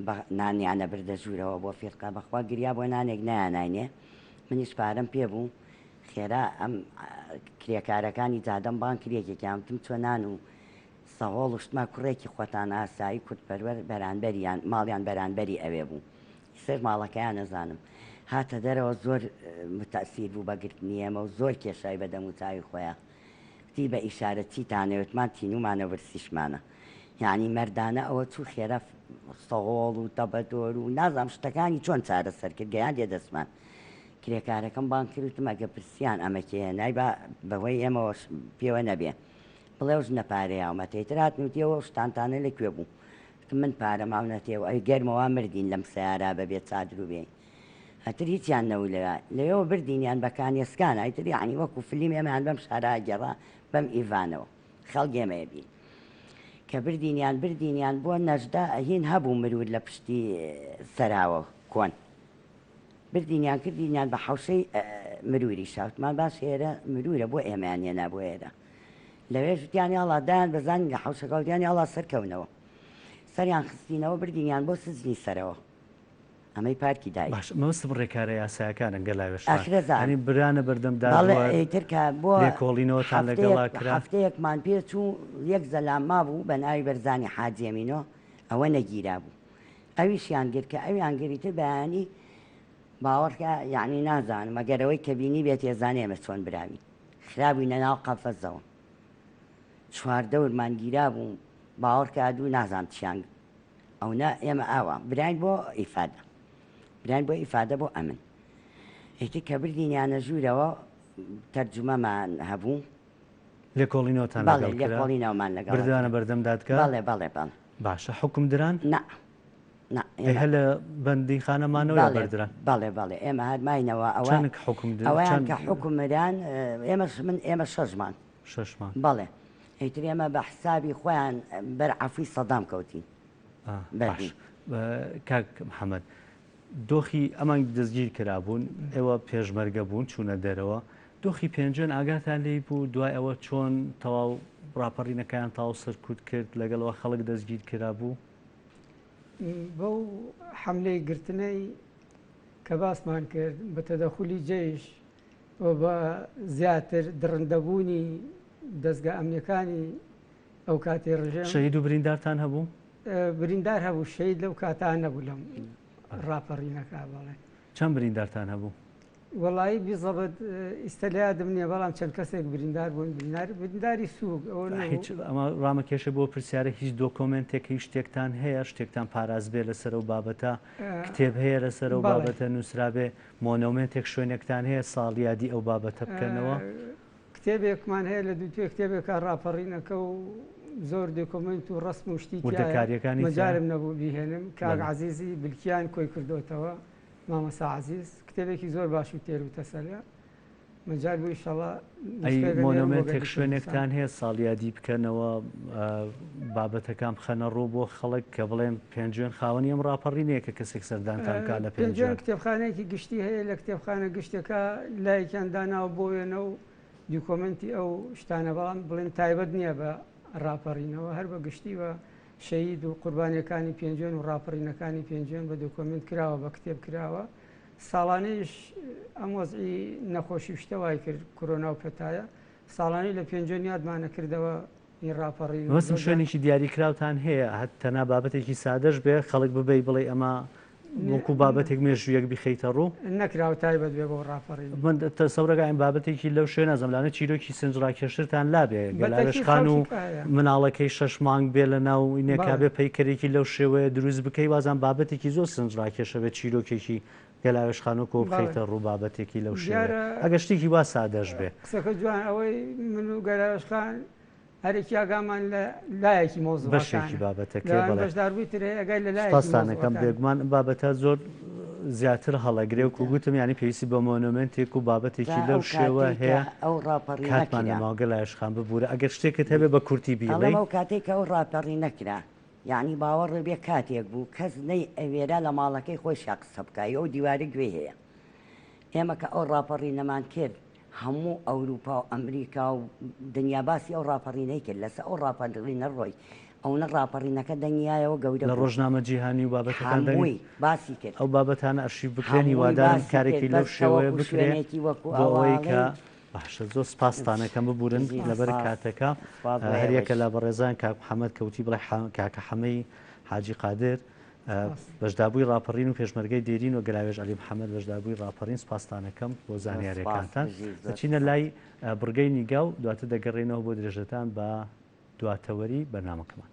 بە نانیانە بردە ژوورەوە بۆ فیرقە بەخوا گریا بۆ نانێک نایاناینێ منیش پارەم پێ بوو خێرا ئەم کرێکارەکانی جادەم بانگ کرد یەکێکیان وتم چۆ نان و سەهۆڵ و شتما کوڕێکی خۆتان ئاسایی کوردپەروەر بەرانبەریان ماڵیان بەرانبەری ئەوێ بوو ئیسەش ماڵەکەیان ئەزانم هاتە دەرەوە زۆر متەسیر بوو بە گرتنی ئێمە و زۆر کێشای بە دەموچاوی خۆیا وتی بە ئیشارە چیتانەوێ وتمان تینوومانە و برسیشمانە یانی مەردانە ئەوە چوو خێرا سەهۆڵ و تەبەدۆر و نازانم شتەکانی چۆن چارەسەر کرد گەیاندیە دەستمان کرێکارەکەم بانگ کرد وتم ئەگە پرسیان ئەمە کێیە نای با بەهۆی ئێمەوە پێوە نەبێ بڵێ ئەو ژنە پارەی یاومەتێ ئیتر هاتن وتی ئەو شتانتانە لە کوێ بوو وتم من پارە ماونەتێ و ئەی گەرمە وا مردین لەم سەیارە بە بێ چادر و بێ ئەتر هیچیان نەبوو لەوێ لەوێوە بردینیان بە کانێسکان ئیتر یەعنی وەکو فلیم ئێمەیان بەم شارە گێڕا بەم ئیڤانەوە خەڵک ئێمەیە بین کە بردینیان بردینیان بۆ نەژدە هین هەبوو مرور لە پشتی سەراوە کۆن بردینیان کردینیان بە حەوشەی مروریشا وتمان باشە ئێرە مرورە بۆ ئێمەیان هێنا بۆ ئێرە لەوێش وتیان یاڵا دایان بەزانین لە حەوشەکە وتیان یاڵا سەرکەونەوە سەریان خستینەوە بردینیان بۆ سجنی سەرەوە ئەمەی پارکی دایک باش مەبەستم ڕێکارە یاسایەکانە گەلاوێژ خان ئاخرەزان یانی برانە بەردەم بەڵێ دادوەر ئیتر کە بۆ لێکۆڵینەوەتان هەفتەیەک لەگەڵا کرا هەفتەیەکمان پێ چوو یەک زەلام مابوو بە ناوی بەرزانی حاجیەمینۆ ئەوە نەگیرابوو ئەویشیان گرت کە ئەویان گرت ئیتر بەیانی باوەڕکە یەعنی نازانم ئەگەر ئەوەی کە بینیبێتی ئەزانێ ئێمە چۆن براوین خرابووینە ناو قەفەزەوە چواردەورمان گیرابوو باوەڕکە ئەدوو نازانم چیان ئەونە ئێمە ئاوا براین بۆ ئیفادە براین بۆ ئیفادە بۆ ئەمن ئیتر کە بردینیانە ژوورەوە تەرجومەمان هەبوو لێکۆڵینەوەتان بەڵێ لەگەڵ کرا لێکۆڵینەوەمان لەگەڵ بردرانە بەردەم دادگا بەڵێ بەڵێ بەڵێ باشە حوکم دران؟ نا نا ئەی ئێمە هەر لە بەندیخانە مانەوە یا بەڵێ بەردران؟ بەڵێ بەڵێ ئێمە هەر ماینەوە ئەوە چەند حوکم در ئەوەیان چەند کە حوکمران ئێمەش من ئێمە شەش مانگ شەش مانگ بەڵێ ئیتر ئێمە بە حسابی خۆیان بەر عەفوی سەدام کەوتین ئا باش بەردین. کاک محەمەد دۆخی ئەمان دەستگیر کرابوون ئێوە پێشمەرگە بوون چوونە دەرەوە دۆخی پێنجوێن ئاگاتان لێی بوو دوای ئەوە چۆن تەواو ڕاپەڕینەکەیان تەواو سەرکوت کرد لەگەڵەوە خەڵک دەستگیر کرابوو؟ بەو حەملەی گرتنەی کە باسمان کرد بە تەدەخولی جەیش و بە زیاتر دڕندەبوونی دەزگا ئەمنیەکانی ئەو کاتی ڕژێم. شەهید و بریندارتان هەبوو؟ بریندار هەبوو شەهید لەو کاتە نەبوو لەم ڕاپەڕینەکە بەڵێ. چەند بریندارتان هەبوو؟ وەڵایی بیزەبت ئیستە لە یادم نییە بەڵام چەند کەسێک بریندار بوون بریندار برینداری سووک ئەوە نەبوو. هیچ ئەمە ڕامەکێشێ بۆ پرسیارە هیچ دۆکۆمێنتێک هیچ شتێکتان هەیە شتێکتان پاراستبێ لەسەر ئەو بابەتە کتێب هەیە لەسەر ئەو بەڵێ. بابەتە نووسرابێ مۆنۆمێنتێک شوێنێکتان هەیە ساڵیادی ئەو بابەتە بکەنەوە؟ کتێبێکمان هەیە لە دووتوێ کتێبێکە ڕاپەڕینەکە و زۆر دۆکۆمێنت و ڕەسم و شتی تیایە وردەکارییەکانی تیایە؟ مەجالم نەبوو بیهێنم کاک بەڵێ. عەزیزی بلکیان کۆی کردۆتەوە مامۆستا عەزیز کتێبێکی زۆر باش و تێر و تەسەلە مەجال بوو ئیشەڵا ئەی نوسخەیەک ئەنێرم بۆ مۆنۆمێنتێک گەلی کوردستان. شوێنێکتان هەیە ساڵیادی بکەنەوە بابەتەکان بخەنە ڕوو بۆ خەڵک کە بڵێن پێنجوێن خاوەنی ئەم ڕاپەڕینەیە کە کەسێک سەردانتان بکات لە پێنجوێن پێنجوێن؟ کتێبخانەیەکی گشتی هەیە لە کتێبخانە گشتەکە لایەکیان داناوە بۆ وێنە و دیکۆمێنتی ئەو شتانە بەڵام بڵێن تایبەت نییە بە ڕاپەڕینەوە هەر بە گشتی بە شەهید و قوربانیەکانی پێنجوێن و ڕاپەڕینەکانی پێنجوێن بە دۆکۆمێنت کراوە بە کتێب کراوە ساڵانەیش ئەم وەزعی نەخۆشی و شتە وای کرد کۆرۆنا و پەتایە ساڵانەی لە پێنجوێن یادمانە کردەوە ی ڕاپەڕین و مەبەستم زۆر جار شوێنێکی دیاریکراوتان هەیە هەر تەنها بابەتێکی سادەش بێ خەڵک ببەی بڵێی ئەمە وەکو بابەتێک مێژوویەک بیخەیتە ڕوو؟ نەکراوە تایبەت بێ بۆ ڕاپەڕین. من تەسەورەکەم بابەتێکی لەو شوێنە نازانم لەوانەیە چیرۆکی سنجڕاکێشترتان لابێ بەتەکید گەلاوێژ خان و خەڵکی کە هەیە. مناڵەکەی شەش مانگ بێ لە ناو ئینێکا بەڵێ. بێ پەیکەرێکی لەو شێوەیە دروست بکەی وازانم بابەتێکی زۆر سنجڕاکێشە بێ چیرۆکێکی گەلاوێژ خان وەکۆ بەڵێ. بخەیتە ڕوو بابەتێکی لەو شێوەیە دیارە ئەگەر شتێکی وا سادەش بێ. قسەکە جوان ئەوەی من و گەلاوێژ خان هەرێکی ئاگامان لە لایەکی مەوزوعەکانە بەشێکی بابەتەکەی لەوان بەڵێ. بەشداربووی تر هەیە ئەگای لە لایەکی سوپاستان ئەکەم مەوزوعەکانە. بێگومان ئەم بابەتە زۆر زیاتر هەڵەگرێ وەکو گوتم یانی پێویستی بە مۆنۆمێنتێک و بابەتێکی جا لەو ئەو شێوە کاتەی کە هەیە ئەو ڕاپەڕینە کاتمان کرا. نەماوە گەلاوێژ خان ببورە ئەگەر شتێکت هەبێ بە کورتی ئەڵێم بیڵێی. ئەو کاتەی کە ئەو ڕاپەڕینە کرا. یەعنی باوەڕت بێ کاتێک بوو کەس نەی ئەوێرا لە ماڵەکەی خۆیشا قسە بکا ئەو دیوارە گوێی هەیە ئێمە کە ئەو ڕاپەڕینەمان کرد هەموو ئەوروپا و ئەمریکا و دنیا باسی ئەو ڕاپەڕینەی کرد لەسە ئەو ڕاپەڕینە ڕۆی ئەونە ڕاپەڕینەکە دەنگیایەوە گەورە لە بوو ڕۆژنامە جیهانی و بابەتەکان دەنگ هەمووی باسی کرد ئەو بابەتانە ئەرشیف بکرێن هەمووی هیوادارم باسی کرد کارێکی لەو بەس شێوەیە تەوەکو بکرێ شوێنێکی وەکو بۆ ئەوەی کە ئەواڵەی باشە زۆر سپاستان ئەکەم ببورن بژی لەبەر سپاس کاتەکە سپاس بۆ هەریەکە ئێوەش. لە بەڕێزان کاک محەمەد کە وتی بڵێ کاکە حەمەی حاجی قادر بەشداربووی ڕاپەڕین و پێشمەرگەی دێرین و گەلاوێژ عەلی محەمەد بەشداربووی ڕاپەڕین سپاستان ئەکەم بۆ زۆر سپاس زانیاریەکانتان بژی زۆر دەچینە سپاس. لای بڕگەی نیگا و دواتر دەگەڕێینەوە بۆ درێژەدان بە دواتەوەری بەرنامەکەمان.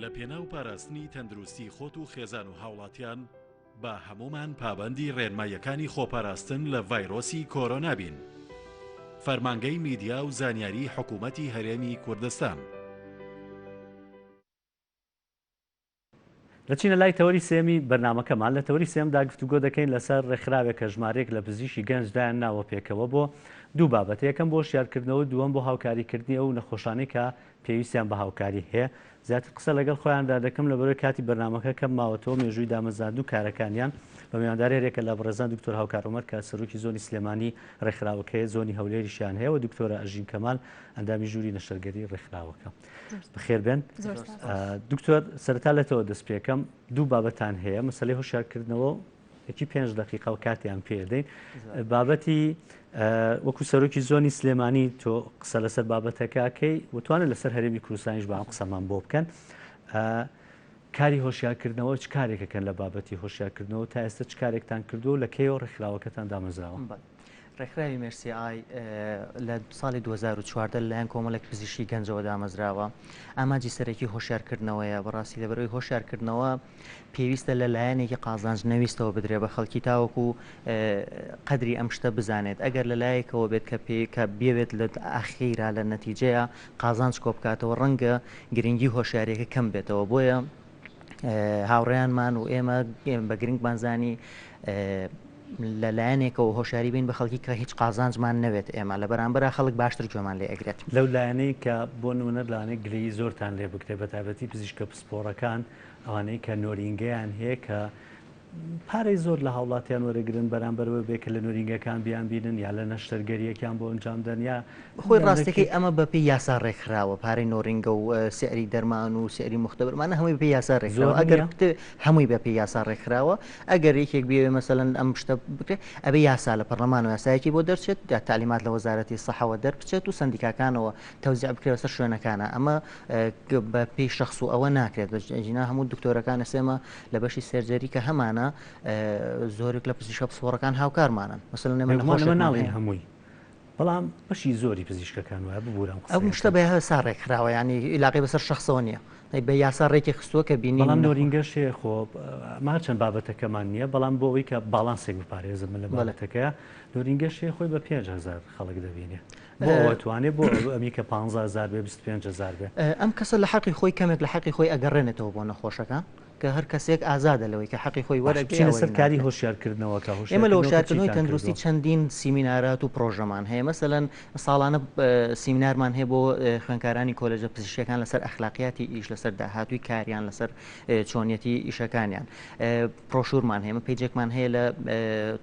لە پێناو پاراستنی تەندروستی خۆت و خێزان و هاوڵاتیان با هەموومان پابەندی ڕێنماییەکانی خۆپاراستن لە ڤایرۆسی کۆرۆنا بین. فەرمانگەی میدیا و زانیاری حکومەتی هەرێمی کوردستان. دەچینە لای تەوەری سێیەمی بەرنامەکەمان، لە تەوەری سێیەمدا گفتوگۆ دەکەین لەسەر ڕێکخراوێک کە ژمارەیەک لە پزیشکی گەنج دایان ناوە پێکەوە بۆ دوو بابەت، یەکەم بۆ هۆشیارکردنەوە و دووەم بۆ هاوکاریکردنی ئەو نەخۆشانەی کە پێویستیان بە هاوکاری هەیە. زیاتر قسە لەگەڵ خۆیاندا دەکەم لەبەرئەوەی کاتی بەرنامەکە کەم ماوەتەوە مێژووی دامەزراندن و کارەکانیان بە میوانداری هەریەکە لە بەڕێزان دکتۆر هاوکار عومەر کە سەرۆکی زۆنی سلێمانی ڕێکخراوەکەیە زۆنی هەولێریشیان هەیە و دکتۆرە ئەژین کەمال ئەندامی ژووری نەشتەرگەری ڕێکخراوەکە. بەخێربێن. دکتۆر سەرەتا لەتەوە دەست پێکەم دوو بابەتان هەیە مەسەلەی هۆشیارکردنەوە یەکی پێنج دقیقە و کاتیان پێدەین بابەتی وەکو سەرۆکی زۆنی سلێمانی تۆ قسە لەسەر بابەتەکەکەی وتوانە لەسەر هەرێمی کوردستانیش بەم قسەمان بۆ بکەن کاری هۆشیارکردنەوە چ کارێکەکەن لە بابەتی هۆشیارکردنەوە تا ئێستا چ کارێکتان کردووە لە کەیەوە ڕێکخراوەکەتان دامەزراوە؟ ڕێکخراوی مێرسی ئای لە ساڵی 2014 لەلایەن کۆمەڵێک پزیشکی گەنجەوە دامەزراوە. ئامانجی سەرەکی هۆشیارکردنەوەیە، بەڕاستی لەبەرئەوەی هۆشیارکردنەوە پێویستە لە لایەنێکی قازانج نەویستەوە بدرێ بە خەڵکی تاوەکو قەدری ئەم شتە بزانێت ئەگەر لە لایەکەوە بێت کە پێ کە بیەوێت لە ئاخیرا لە نەتیجەیا قازانج کۆبکاتەوە ڕەنگە گرنگی هۆشیاریەکە کەم بێتەوە بۆیە هاوڕێیانمان و ئێمە بە گرنگمان زانی لە لایەنێکەوە هۆشیاری بین بە خەڵکی کە هیچ قازانجمان نەوێت ئێمە لە بەرامبەرا خەڵک باشتر گوێمان لێ ئەگرێت. لەو لایەنەی کە بۆ نمونە لەوانەیە گلەیی زۆرتان لێ بکرێت بە تایبەتی پزیشکە پسپۆڕەکان ئەوانەی کە نۆرینگەیان هەیە کە پارەی زۆر لە هاوڵاتیان وەرەگرن بەرامبەر بە بێ کە لە نۆرینگەکان بیان بینن یا لە نەشتەرگەریەکیان بۆ ئەنجام دەن یا خۆی ڕاستەکەی ئەمە بە پێی یاسا ڕێکخراوە پارەی نۆرینگە و سعری دەرمان و سعری مختبرمانە هەمووی بە یاسا ڕێکخراوە ئەگەر هەمووی بە پێی یاسا ڕێکخراوە ئەگەر یەکێک بێ مەسەلەن ئەم شتە بکرێت ئەبێ یاسا لە پەرلەمان و یاسایەکی بۆ دەرچێت یا تەعلیمات لە وەزارەتی سەحەوە دەربچێت و سەندیکاکانەوە تەوزیع بکرێت بەسەر شوێنەکانە ئەمە بە پێی شەخس و ئەوە ناکرێت ژینا هەموو دکتۆرەکان ئێمە لە بەشی surgery کە هەمانە زۆرێک لە پزیشکە پسپۆڕەکان هاوکارمانن مەسەلەن ئێمە نەخۆشێکمان ناڵێین هەمووی بەڵام بەشی زۆری پزیشکەکان وایە ببورە ئەم قسەیە. ئەم شتە بە یاسا ڕێکخراوە یانی ئیلاقەی بەسەر شەخسەوە نییە بە یاسا ڕێکی خستووە کە بینی بەڵام نۆرینگەش هەیە خۆ ئەمە هەرچەند بابەتەکەمان نییە بەڵام بۆ ئەوەی کە باڵانسێک بپارێزم من لە بابەتەکەیە نۆرینگەش هەیە خۆی بە 5000 خەڵک دەبینێ بۆ ئەوە توانێ بۆ ئەمی کە 15000 بێ 25000 بێ ئەم کەسە لە حەقی خۆی کەمێک لە حەقی خۆی ئەگەڕێنێتەوە بۆ نەخۆشەکان کە هەر کەسێک ئازادە لەوەی کە حەقی خۆی باشە وەرەگرێ بچینە یا سەر کاری وەریناگرێ. هۆشیارکردنەوەکە، ئێمە لە هۆشیارکردنەوەکە هۆشیارکردنەوەی چیتان تەندروستی کردووە؟ چەندین سیمینارات و پڕۆژەمان هەیە، مەسەلەن ساڵانە سیمینارمان هەیە بۆ خوێندکارانی کۆلێژە پزیشکیەکان لەسەر ئەخلاقیاتی ئیش، لەسەر داهاتووی کاریان، لەسەر چۆنیەتی ئیشەکانیان. پرۆشورمان هەیە، ئێمە پەیجێکمان هەیە لە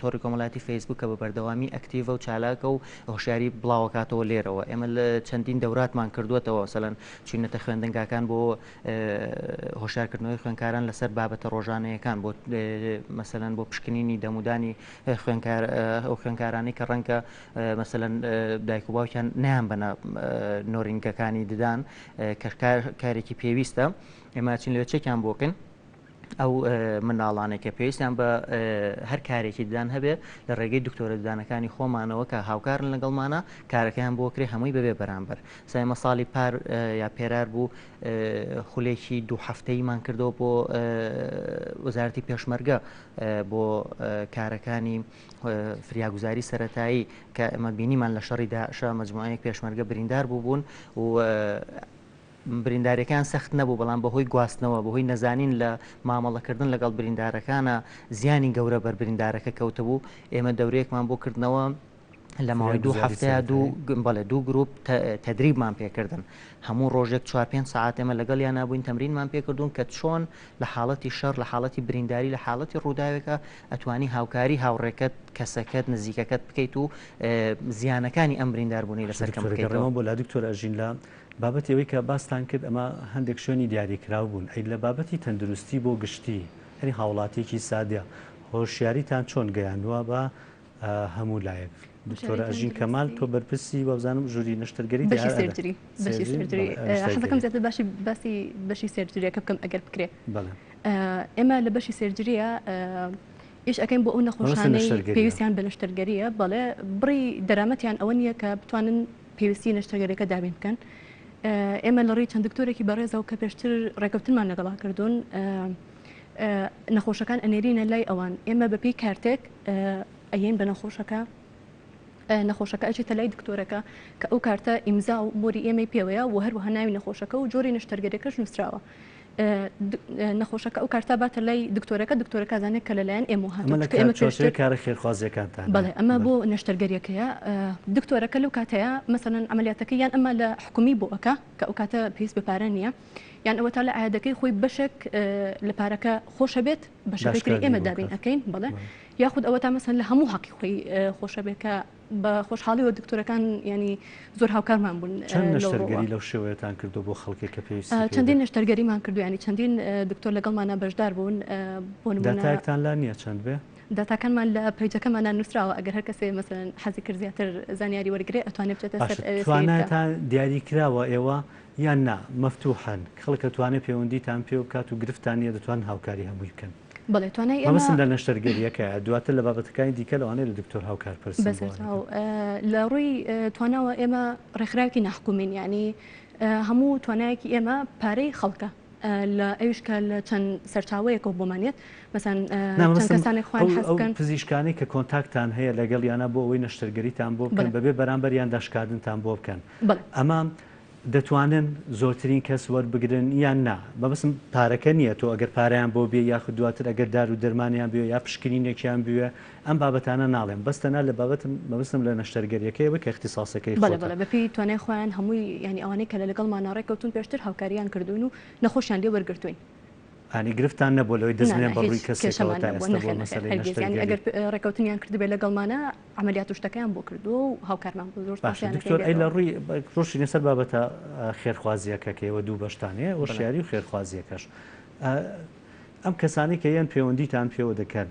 تۆڕی کۆمەڵایەتی فەیسبوک کە بە بەردەوامی ئەکتیڤە و چالاکە و هۆشیاری بڵاوەکاتەوە لێرەوە. ئێمە چەندین دەوراتمان کردووەتەوە، مەسەلەن چووینەتە خوێندنگاکان بۆ هۆشیارکردنەوەی خوێندکاران لەسەر بابەتە ڕۆژانەیەکان بۆ مەسەلەن بۆ پشکنینی دەمودانی خوێندکار ئەو خوێندکارانەی کە ڕەنگە مەسەلەن دایک و باوکیان نەیان بەنە نۆرینگەکانی ددان کە کارێکی پێویستە ئێمە چین لەوێ چێکیان بۆکەین ئەو منداڵانەی کە پێویستیان بە هەر کارێکی ددان هەبێ لە ڕێگەی دکتۆرە ددانەکانی خۆمانەوە کە هاوکارن لەگەڵمانە کارەکەیان بۆ کرێ هەمووی بەبێ بەرامبەر سایمە ساڵی پار یا پێرار بوو خولێکی دوو هەفتەیمان کردەوە بۆ وەزارەتی پێشمەرگە بۆ کارەکانی فریاگوزاری سەتایی کە ئەمە بینیمان لە شەڕی داعشە مجموعەیەک پێشمەرگە بریندار بووبوون و بریندارەکان سەخت نەبوو، بەڵام بەهۆی گواستنەوە، بەهۆی نەزانین لە مامەڵەکردن لەگەڵ بریندارەکانا زیانی گەورە بەر بریندارەکە کەوتبوو، ئێمە دەورەیەکمان بۆ کردنەوە لە ماوەی دوو فریاگوزاری هەفتەیا دوو سەرەتایی. بەڵێ دوو گروپ تەدریبمان پێکردن، هەموو ڕۆژێک چوار پێنج سەعات ئێمە لەگەڵیانا بووین تەمرینمان پێکردوون کە چۆن لە حاڵەتی شەڕ، لە حاڵەتی برینداری، لە حاڵەتی ڕووداوێکا ئەتوانی هاوکاری هاوڕێکەت، کەسەکەت، نزیکەکەت بکەیت و زیانەکانی ئەم برینداربوونەی باشە لەسەر کەم دکتۆر بکەیتەوە. گەڕێمەوە بۆ لا دکتۆر ئەژین لە بابەتی ئەوەی کە باستان کرد ئەمە هەندێک شوێنی دیاریکراو بوون، ئەی لە بابەتی تەندروستی بۆ گشتی یانی هاوڵاتیەکی سادە هۆشیاریتان چۆن گەیاندووە بە هەموو لایەک؟ دکتۆرە ئەژین کەمال تۆ بەرپرسی وابزانم ژووری نەشتەرگەری بەشی surgery بەشی surgery حەزەکەم زیاتر باشی باسی بەشی surgery یەکە بکەم ئەگەر بکرێ ئێمە لە بەشی surgery یە ئیش ئەەکەین بۆ ئەو نەخۆشانەی پێویستیان بە نەشتەرگەریە بەڵێ بڕی دەرامەتیان ئەوە نییە کە بتوانن پێویستی نەشتەرگەریەکە دابین بکەن. ئێمە لە ڕێی چەند دکتۆرێکی بەڕێزەوە کە پێشتر ڕێکەوتنمان لەگەڵا کردوون نەخۆشەکان ئەنێرینە لای ئەوان ئێمە بەپێی کارتێک ئەیەین بە نەخۆشەکە نەخۆشەکە ئەچێتە لای دکتۆرەکە کە ئەو کارتە ئیمزا و مۆری ئێمەی پێوەیە و هەروەها ناوی نەخۆشەکە و جۆری نەشتەرگەریەکەش نووسراوە. نەخۆشەکە ئەو کارتە باتە لای دکتۆرەکە دکتۆرەکە زانێت کە لەلایەن ئێمەوە هاتووە ئەمە لە چونکە ئێمە چوارچێوەی پێشتر کارە خێرخوازییەکانتانە بەڵێ ئەمە بەڵێ. بۆ نەشتەرگەریەکەیە دکتۆرەکە لەو کاتەیە مەسەلەن عەمەلیاتەکەی یان ئەمە لە حکومی بۆ ئەکا کە ئەو کاتە پێویست بە پارە نییە یان ئەوەتا لە عیادەکەی خۆی بەشێک لە پارەکە خۆشە بێت بەشەکەی تری داشکاندنی ئێمە بۆ دابین بکات ئەکەین بەڵێ بەڵێ. یاخود ئەوەتا مەسەلەن لە هەموو حەقی خۆی خۆشە بێت کە بە خۆشحاڵیەوە دکتۆرەکان یانی زۆر هاوکارمان بوون چەند لەو ڕووەوە. نەشتەرگەری لەو شێوەیەتان کردووە بۆ خەڵکێک کە پێویستی پێی چەندین بێت؟ نەشتەرگەریمان کردووە یانی چەندین دکتۆر لەگەڵمانا بەشدار بوون بۆ نموونە. داتایەکتان لا نییە چەند بێ؟ داتاکانمان لە پەیجەکەمانا نووسراوە ئەگەر هەر کەسێ مەسەلەن حەزی کرد زیاتر زانیاری وەرگرێ ئەتوانێ بچێتە سەر باشە ئەوێ سەیری بکا. تواناتان دیاری کراوە ئێوە یان نا مەفتوحەن خەڵک ئەتوانێ پەیوەندیتان پێوە بکات و گرفتتان نییە دەتوانن هاوکاری هەمووی بکەن؟ بەڵێ توانای ئێمە. مەبەستم لە نەشتەرگەرییەکەیە دواتر لە بابەتەکانی دیکە لەوانەیە لە دکتۆر هاوکار پرسم بۆ بەسەرچاو لە ڕووی تواناوە ئێمە ڕێکخراوێکی ناحکومین یانی هەموو توانایەکی ئێمە پارەی خەڵکە لە ئەویش کە لە چەند سەرچاوەیەکەوە بۆمان یەت مەسەن چەند کەسانێک خۆیان حەز ئەو بکەن. پزیشکانەی کە کۆنتاکتان هەیە لەگەڵیانە بۆ ئەوەی نەشتەرگەریتان بۆ بکەن بەبێ بەرامبەر یان داشکاندنتان بۆ بکەن ئەمە دەتوانن زۆرترین کەس وەربگرن یان نا؟ مەبەستم پارەکە نییە، تۆ ئەگەر پارەیان بۆ بێی یاخود دواتر ئەگەر دارو دەرمانیان بوێ یا پشکنینێکیان بوێ ئەم بابەتانە ناڵێم بەس تەنها لە بابەتم مەبەستم لە نەشتەرگەریەکەیە بێ کە ئیختیساسەکەی بەڵێ خۆتە. بەڵێ بەپێی توانای خۆیان هەمووی یانی ئەوانەی کە لە لەگەڵمانا ڕێکەوتوون پێشتر هاوکاریان کردووین و نەخۆشیان لێ وەرگرتووین. یانی گرفتتان نەبووە لەوەی دەست بنێن بە ڕووی کەسێکەوە تا ئێستا بۆ مەسەلەی نەشتەرگەری؟ ئەگەر ڕێکەوتنیان کردبێت لەگەڵمانە عەمەلیات و شتەکەیان بۆ کردووە و هاوکارمان بوو زۆر باشە دکتۆر ئەی لە ڕووی ڕۆشتینە سەر بابەتە خێرخوازییەکە کە ئێوە دوو بەشتان هەیە هۆشیاری و خێرخوازییەکەش ئەم کەسانەی کە یەن پەیوەندیتان پێوە دەکەن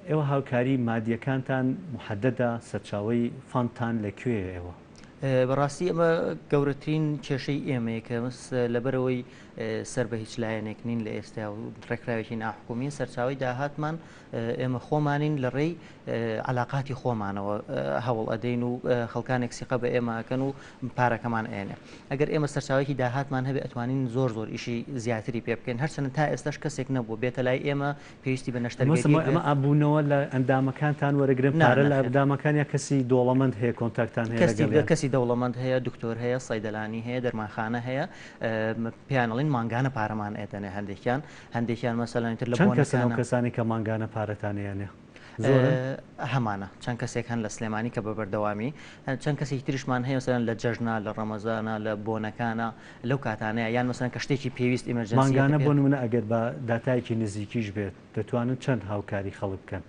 ئێوە هاوکاری مادیەکانتان محەدەدە سەرچاوەی فەندتان لە کوێیە ئێوە؟ بەڕاستی ئەمە گەورەترین کێشەی ئێمەیە کە لەبەرەوەی سەر بە هیچ لایەنێک نین لە ئێستا و ڕێکخراوێکی ناحکومین سەرچاوی داهاتمان ئێمە خۆمانین لە ڕێی علااقاتی خۆمانەوە هەوڵ ئەدەین و خەڵکانێک سیقە بە ئێمە ئەکەن و پارەکەمان ئێنێ ئەگەر ئێمە سەرچاوێکی داهاتمان هەبێ ئەتوانین زۆر زۆر ئیشی زیاتری پێ بکەین هەرچەندە تا ئێستاش کەسێک نەبوو بێتە لای ئێمە پێویستی بە نەشتەرگەرییەک بێت. ئەمە ئابوونەوە لە ئەندامەکانتان وەرەگرن پارە لە ئەندامەکان یا کەسی دۆڵەمەند هەیە کۆنتاکتان هەیە لەگەڵیان؟ کەسی دەوڵەمەند هەیە، دکتۆر هەیە، سەیدەلانی هەیە، دەرمانخانە هەیە، پێیان ئەڵێن مانگانە پارەمان ئەدەنێ هەندێکیان، هەندێکیان مەسەلەن ئیتر لە چەند کەسن ئەو کەسانەی کە مانگانە پارەتان ئەیەنێ؟ زۆرن؟ هەمانە چەند کەسێک هەن لە سلێمانی کە بە بەردەوامی چەند کەسێکی تریشمان هەیە مەسەلەن لە جەژنا لە ڕەمەزانا لە بۆنەکانا لەو کاتانەیە یان مەسەلەن کە شتێکی پێویست emergency مانگانە بۆ نمونە ئەگەر بە داتایەکی نزیکیش بێت دەتوانن چەند هاوکاری خەڵک بکەن؟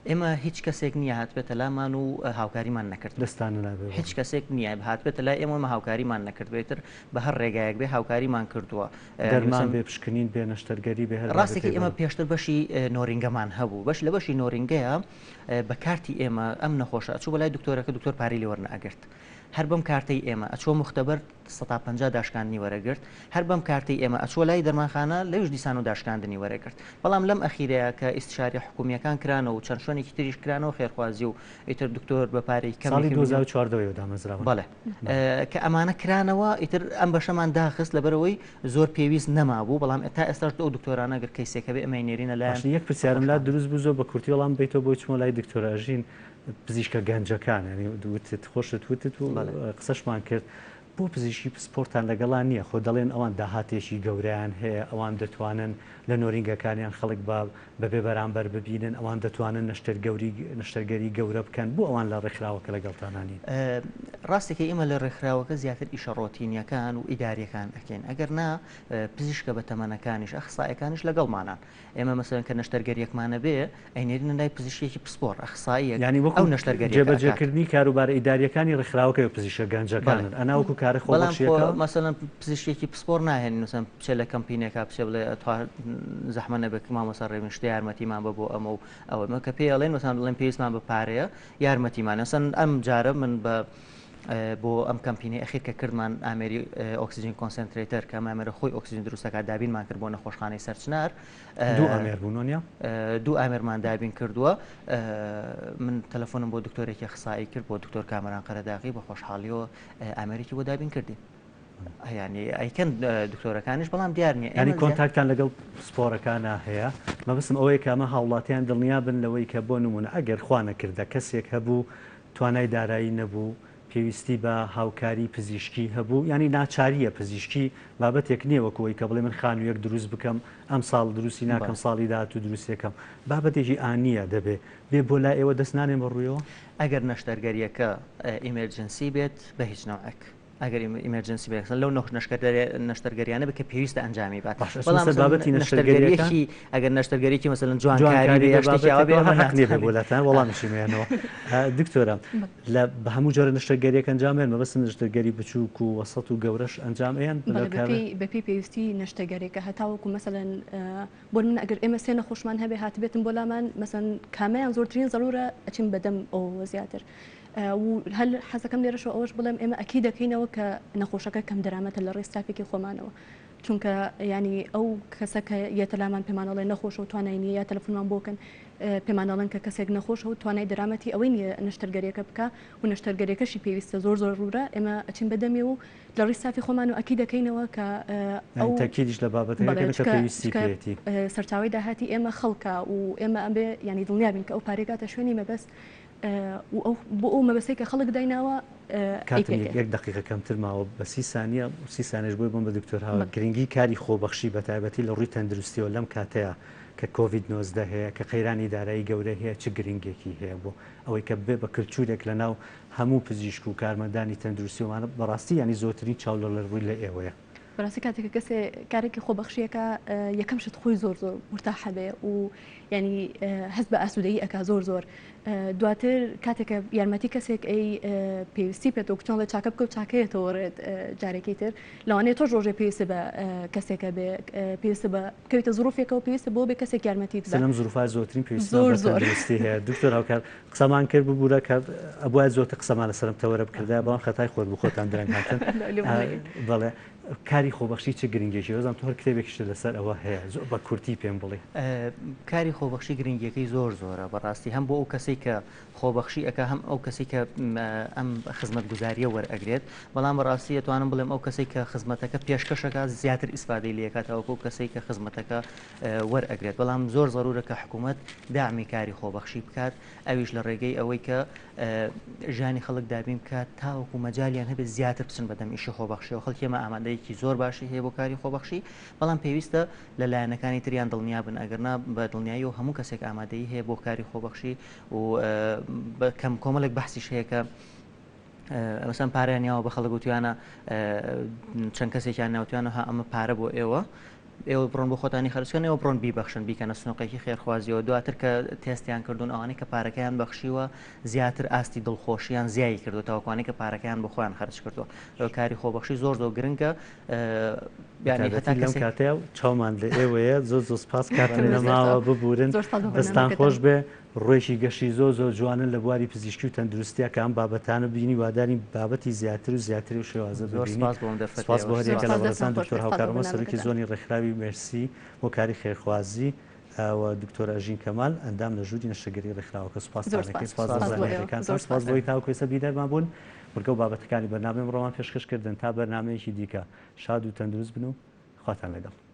ئێمە هیچ کەسێک نییە هاتبێتە لامان و هاوکاریمان نەکردبێت. دەستتان نەنابێ بۆ. هیچ کەسێک نییە هاتبێتە لای ئێمە و ئێمە هاوکاریمان نەکردبێت ئیتر بە هەر ڕێگایەک بێ هاوکاریمان کردووە. دەرمان بێ، پشکنین بێ، نەشتەرگەری بێ، هەر بابەتێک ڕاستەکەی ئێمە پێشتر بەشی نۆرینگەمان هەبوو، بەش لە بەشی نۆرینگەیە بە کارتی ئێمە ئەم نەخۆشە ئەچوو بە لای دکتۆرەکە دکتۆر پارەی لێ وەرنەئەگرت. هەر بەم کارتەی ئێمە ئەچووە موختەبەر 50% داشکاندنی وەرەگرت، هەر بەم کارتەی ئێمە ئەچووە لای دەرمانخانە لەویش دیسان و داشکاندنی وەرەگرت. بەڵام لەم ئەخیرەیا کە ئیستشاریە حکوومییەکان کرانەوە و چەند شوێنێکی تریش کرانەوە خێرخوازی و ئیتر دکتۆر بە پارەی کەم ساڵی 2014 ەوە دامەزراون. بەڵێ. کە ئەمانە کرانەوە ئیتر ئەم بەشەمان داخست لەبەرئەوەی زۆر پێویست نەمابوو، بەڵام تا ئێستاش ئەو دکتۆرانە گەر کەیسێک هەبێ ئێمە ئەینێرینە لایان. باشە یەک پرسیارم لا دروست بوو زۆر بە کورتی وەڵام بەیتەوە بۆی چمەوە لای دکتۆرە ئەژین پزیشکە گەنجەکان یانی وتت خۆشت وتت و قسەشمان کرد بۆ پزیشکی پسپۆرتان لەگەڵا نییە خۆ دەڵێن ئەوان داهاتێکی گەورەیان هەیە ئەوان دەتوانن لە نۆرینگەکانیان خەڵک بە بەبێ بەرامبەر ببینن ئەوان دەتوانن نەشتەرگەوری نەشتەرگەری گەورە بکەن بۆ ئەوان لە ڕێکخراوەکە لەگەڵتانا نین؟ ڕاستەکەی ئێمە لە ڕێکخراوەکە زیاتر ئیشە ڕۆتینیەکان و ئیداریەکان ئەکەین ئەگەر نا پزیشکە بەتەمەنەکانیش ئەخسائیەکانیش لەگەڵمانان ئێمە مەسەلەن کە نەشتەرگەریەکمان ئەبێ ئەینێرینە لای پزیشکێکی پسپۆڕ، ئەخسائیەک، یانی وەکو ئەو نەشتەرگەریەکە ئەکات. جێبەجێکردنی کاروبارە ئیداریەکانی ڕێکخراوەکە و پزیشکە بەڵێ. گەنجەکانن ئەنا وەکو کارە بەڵام خۆ خۆبەخشیەکە؟ مەسەلەن پزیشکێکی پسپۆڕ ناهێنین مەسەلەن بچێ لە کەمپینێکا بچێ بڵێ تخوا زەحمە نەبێ مامۆستا ڕێبین شتێ یارمەتیمان بە بۆ ئەمە و ئەوە ئێمە کە پێی ئەڵێین مەسەلەن دەڵێن پێویستمان بە پارەیە یارمەتیمان مەسەلەن ئەم جارە من بە بۆ ئەم کەمپینەی ئەخیر کە کردمان ئامێری oxygen concentrator کە ئەم ئامێرە خۆی ئۆکسجین دروست دەکات دابینمان کرد بۆ نەخۆشخانەی سەرچنار. دوو ئامێر بوون وانیە؟ دوو ئامێرمان دابین کردووە. من تەلەفۆنم بۆ دکتۆرێکی ئەخسایی کرد بۆ دکتۆر کامەران قەرەداغی بە خۆشحاڵیەوە ئامێرێکی بۆ دابین کردین. یانی ئەیکەن دکتۆرەکانیش بەڵام دیار نییە. یانی کۆنتاکتان لەگەڵ پسپۆرەکانا هەیە؟ مەبەستم ئەوەیە کە ئەمە هاوڵاتیان دڵنیا بن لەوەی کە بۆ نموونە ئەگەر خوا نەکردە کەسێک هەبوو توانای دارایی نەبوو، پێویستی بە هاوکاری پزیشکی هەبوو، یانی ناچارییە، پزیشکی بابەتێک نییە وەکو ئەوەی کە بڵێ من خانوویەک دروست بکەم ئەمساڵ دروستی ناکەم ساڵی داهاتوو دروستی ئەکەم، بابەتێکی ئانییە دەبێ بێ بۆ لای ئێوە دەست نانێن بە ڕوویەوە؟ ئەگەر نەشتەرگەرییەکە emergency بێت بە هیچ نەوعێک. ئەگەر emergency بێت لەو نەشتەرگەریانە بێت کە پێویستە ئەنجامی بات. باشە بەڵام سەر بابەتی نەشتەرگەریەکان ئەگەر نەشتەرگەریەکی مەسەلەن جوانکاری بێ یا شتێکی ئاوا بێ ئەمە حەق نییە بێ بۆ لاتان وەڵامیشی مەیەنەوە. دکتۆرە لە بە هەموو جۆرە نەشتەرگەریەک ئەنجام ئەیەن مەبەستم نەشتەرگەری بچووک و وەسەت و گەورەش ئەنجام ئەیەن بەڵێ بەپێی بەپێی پێویستی نەشتەگەریەکە هەتاوەکو مەسەلەن بۆ نمونە ئەگەر ئێمە سێ نەخۆشمان هەبێ هاتبێتن بۆ لامان مەسەن کامەیان زۆرترین زەرورە ئەچین بەدەم ئەوەوە زیاتر و هەر حەزەکەم لێرەشەوە ئەوەش بڵێم ئێمە ئەکی دەکەینەوە کە نەخۆشەکە کەم دەرامەتە لە ڕێی ستافێکی خۆمانەوە چونکە ینی ئەو کەسە کە یەتە لامان پێمان ئەڵێ نەخۆشە و توانای نییە یا تەلەفۆنمان بۆ کەن پێمان ئەڵێن کە کەسێک نەخۆشە و توانای دەرامەتی ئەوەی نییە نەشتەرگەریەکە بکە و نەشتەرگەریەکەشی پێویستە زۆر زۆر ڕوورە ئێمە ئەچین بە دەمیەوە و لە ڕێی ستافی خۆمان و ئەکی دەکەینەوە کە ئەو تەکیدیش لە بابەتەکە بەڵێ کە چونکە پێویستی چونکە پێیەتی. سەرچاوەی داهاتی ئێمە خەڵکە و ئێمە ئەبێ یانی دڵنیا بین کە ئەو پارەیە گاتە شوێنی مەبەست و ئەو بۆ ئەو مەبەستەی کە خەڵک دایناوە کاتم یەک دەقیقە کەمتر ماوە بە سی سانیە و سی سانیەش بۆی بم بە دکتۆر هاوار گرنگی کاری خۆبەخشی بە تایبەتی لە ڕووی تەندروستیەوە لەم کاتەیە کە کۆڤید 19 هەیە کە قەیرانی دارایی گەورە هەیە چ گرنگێکی هەیە بۆ ئەوەی کە ببێ بە کلتورێک لە ناو هەموو پزیشک و کارمەندانی تەندروستی ومانە بەڕاستی یانی زۆرترین چاو لە ڕووی لە ئێوەیە. بەڕاستی کاتێک کە کەسێ کارێکی خۆبەخشیەکە یەکەم شت خۆی زۆر زۆر مرتاحە بێ و ینی هەست بە ئاسوودەیی ئەک زۆر زۆر دواتر کاتێکە یارمەتی کەسێک ئەی پێویستی پێ تۆ چۆن چاکە بکە و چاکەیەتەوە ڕێت جارێکی تر لەوانەیە تۆش ڕۆژێ پێویستە بە کەسێکە بێ پێویستە بە بکەویتە زروفێکەوە پێویستە بۆ بێ کەسێک یارمەتیت بە. لەم زروفە زۆرترین پێویستمان بە تەندروستی هەیە دکتۆر هاوکار قسەمان کرد ببورە کە ئەبوایە زۆرتر قسەمان لەسەر ئەم تەوەرە بکردایە بەڵام خەتای خۆت بوو خۆتان درەنگ هاتن بەڵێ کاری خۆبەخشی چ گرنگێکی وەزانم تۆ هەر کتێبێکیشت لەسەر ئەوە هەیە زۆر بە کورتی پێم بڵێ. کاری خۆبەخشی گرنگیەکەی زۆر زۆرە بەڕاستی هەم بۆ ئەو کەسەی کە خۆبەخشی ئەکا هەم ئەو کەسەی کە ئەم خزمەتگوزاریە وەرئەگرێت بەڵام بەڕاستی ئەتوانم بڵێم ئەو کەسەی کە خزمەتەکە پێشکەش ئەکات زیاتر ئیسفادەی لێ ئەکات تاوەکو ئەو کەسەی کە خزمەتەکە وەرئەگرێت بەڵام زۆر زەرورە کە حکوومەت داعمی کاری خۆبەخشی بکات ئەویش لە ڕێگەی ئەوەی کە ژیانی خەڵک دابین بکات تاوەکو مەجالیان هەبێت زیاتر بچن بەدەم ئیشی خۆبەخشیەوە خەڵکی ئێمە ئامادەیەکی زۆر باشی هەیە بۆ کاری خۆبەخشی بەڵام پێویستە لە لایەنەکانی تریان دڵنیا بن ئەگەرنا بە دڵنیاییەوە هەموو کەسێک ئامادەیی هەیە بۆ کاری خۆبەخشی و کەم کۆمەڵێک بەحسیش هەیە کە مەسەن پارەیان یاوە بە خەڵک وتویانە چەند کەسێکیان ناوتویانە ها ئەمە پارە بۆ ئێوە ئێوە بڕۆن بۆ خۆتانی خەرجکەن ئێوە بڕۆن بیبەخشن بیکەنە سنوقێکی خێرخوازیەوە دواتر کە تێستیان کردوون ئەوانەی کە پارەکەیان بەخشیوە زیاتر ئاستی دڵخۆشیان زیایی کردو تاوەکوانەی کە پارەکەیان بۆ خۆیان خەرج کردووە کاری خۆبەخشی زۆر زۆر گرنگە یانی هەتا لەم کاتەیە چاومان لە ئێوەیە زۆر زۆر سپاس کاتم نەماوە ببورن دەستان خۆش بێ ڕووێکی گەشی زۆر زۆر جوانن لە بواری پزیشکی و تەندروستیا کە ئەم بابەتانە بینی وادارین بابەتی زیاتر و زیاتری و شێوازە ببینی سپاس بۆ هەریەکە لە بەڕێزان دکتۆر هاوکار عومەر سەرۆکی زۆنی ڕێکخراوی مێرسی بۆ کاری خێرخوازی و دکتۆر ئەژین کەمال ئەندام لە ژووری نەشتەرگەری ڕێکخراوەکە سوپاستان دەکەین سپاس بۆ زانیاریەکانتان سپاس بۆی تاوەکو ئێستا بینەرمان بوون بڕگە و بابەتەکانی بەرنامەی ئەمڕۆمان پێشکەش کردن تا بەرنامەیەکی دیکە شاد و تەندروست بن و خواتان لەگەڵ.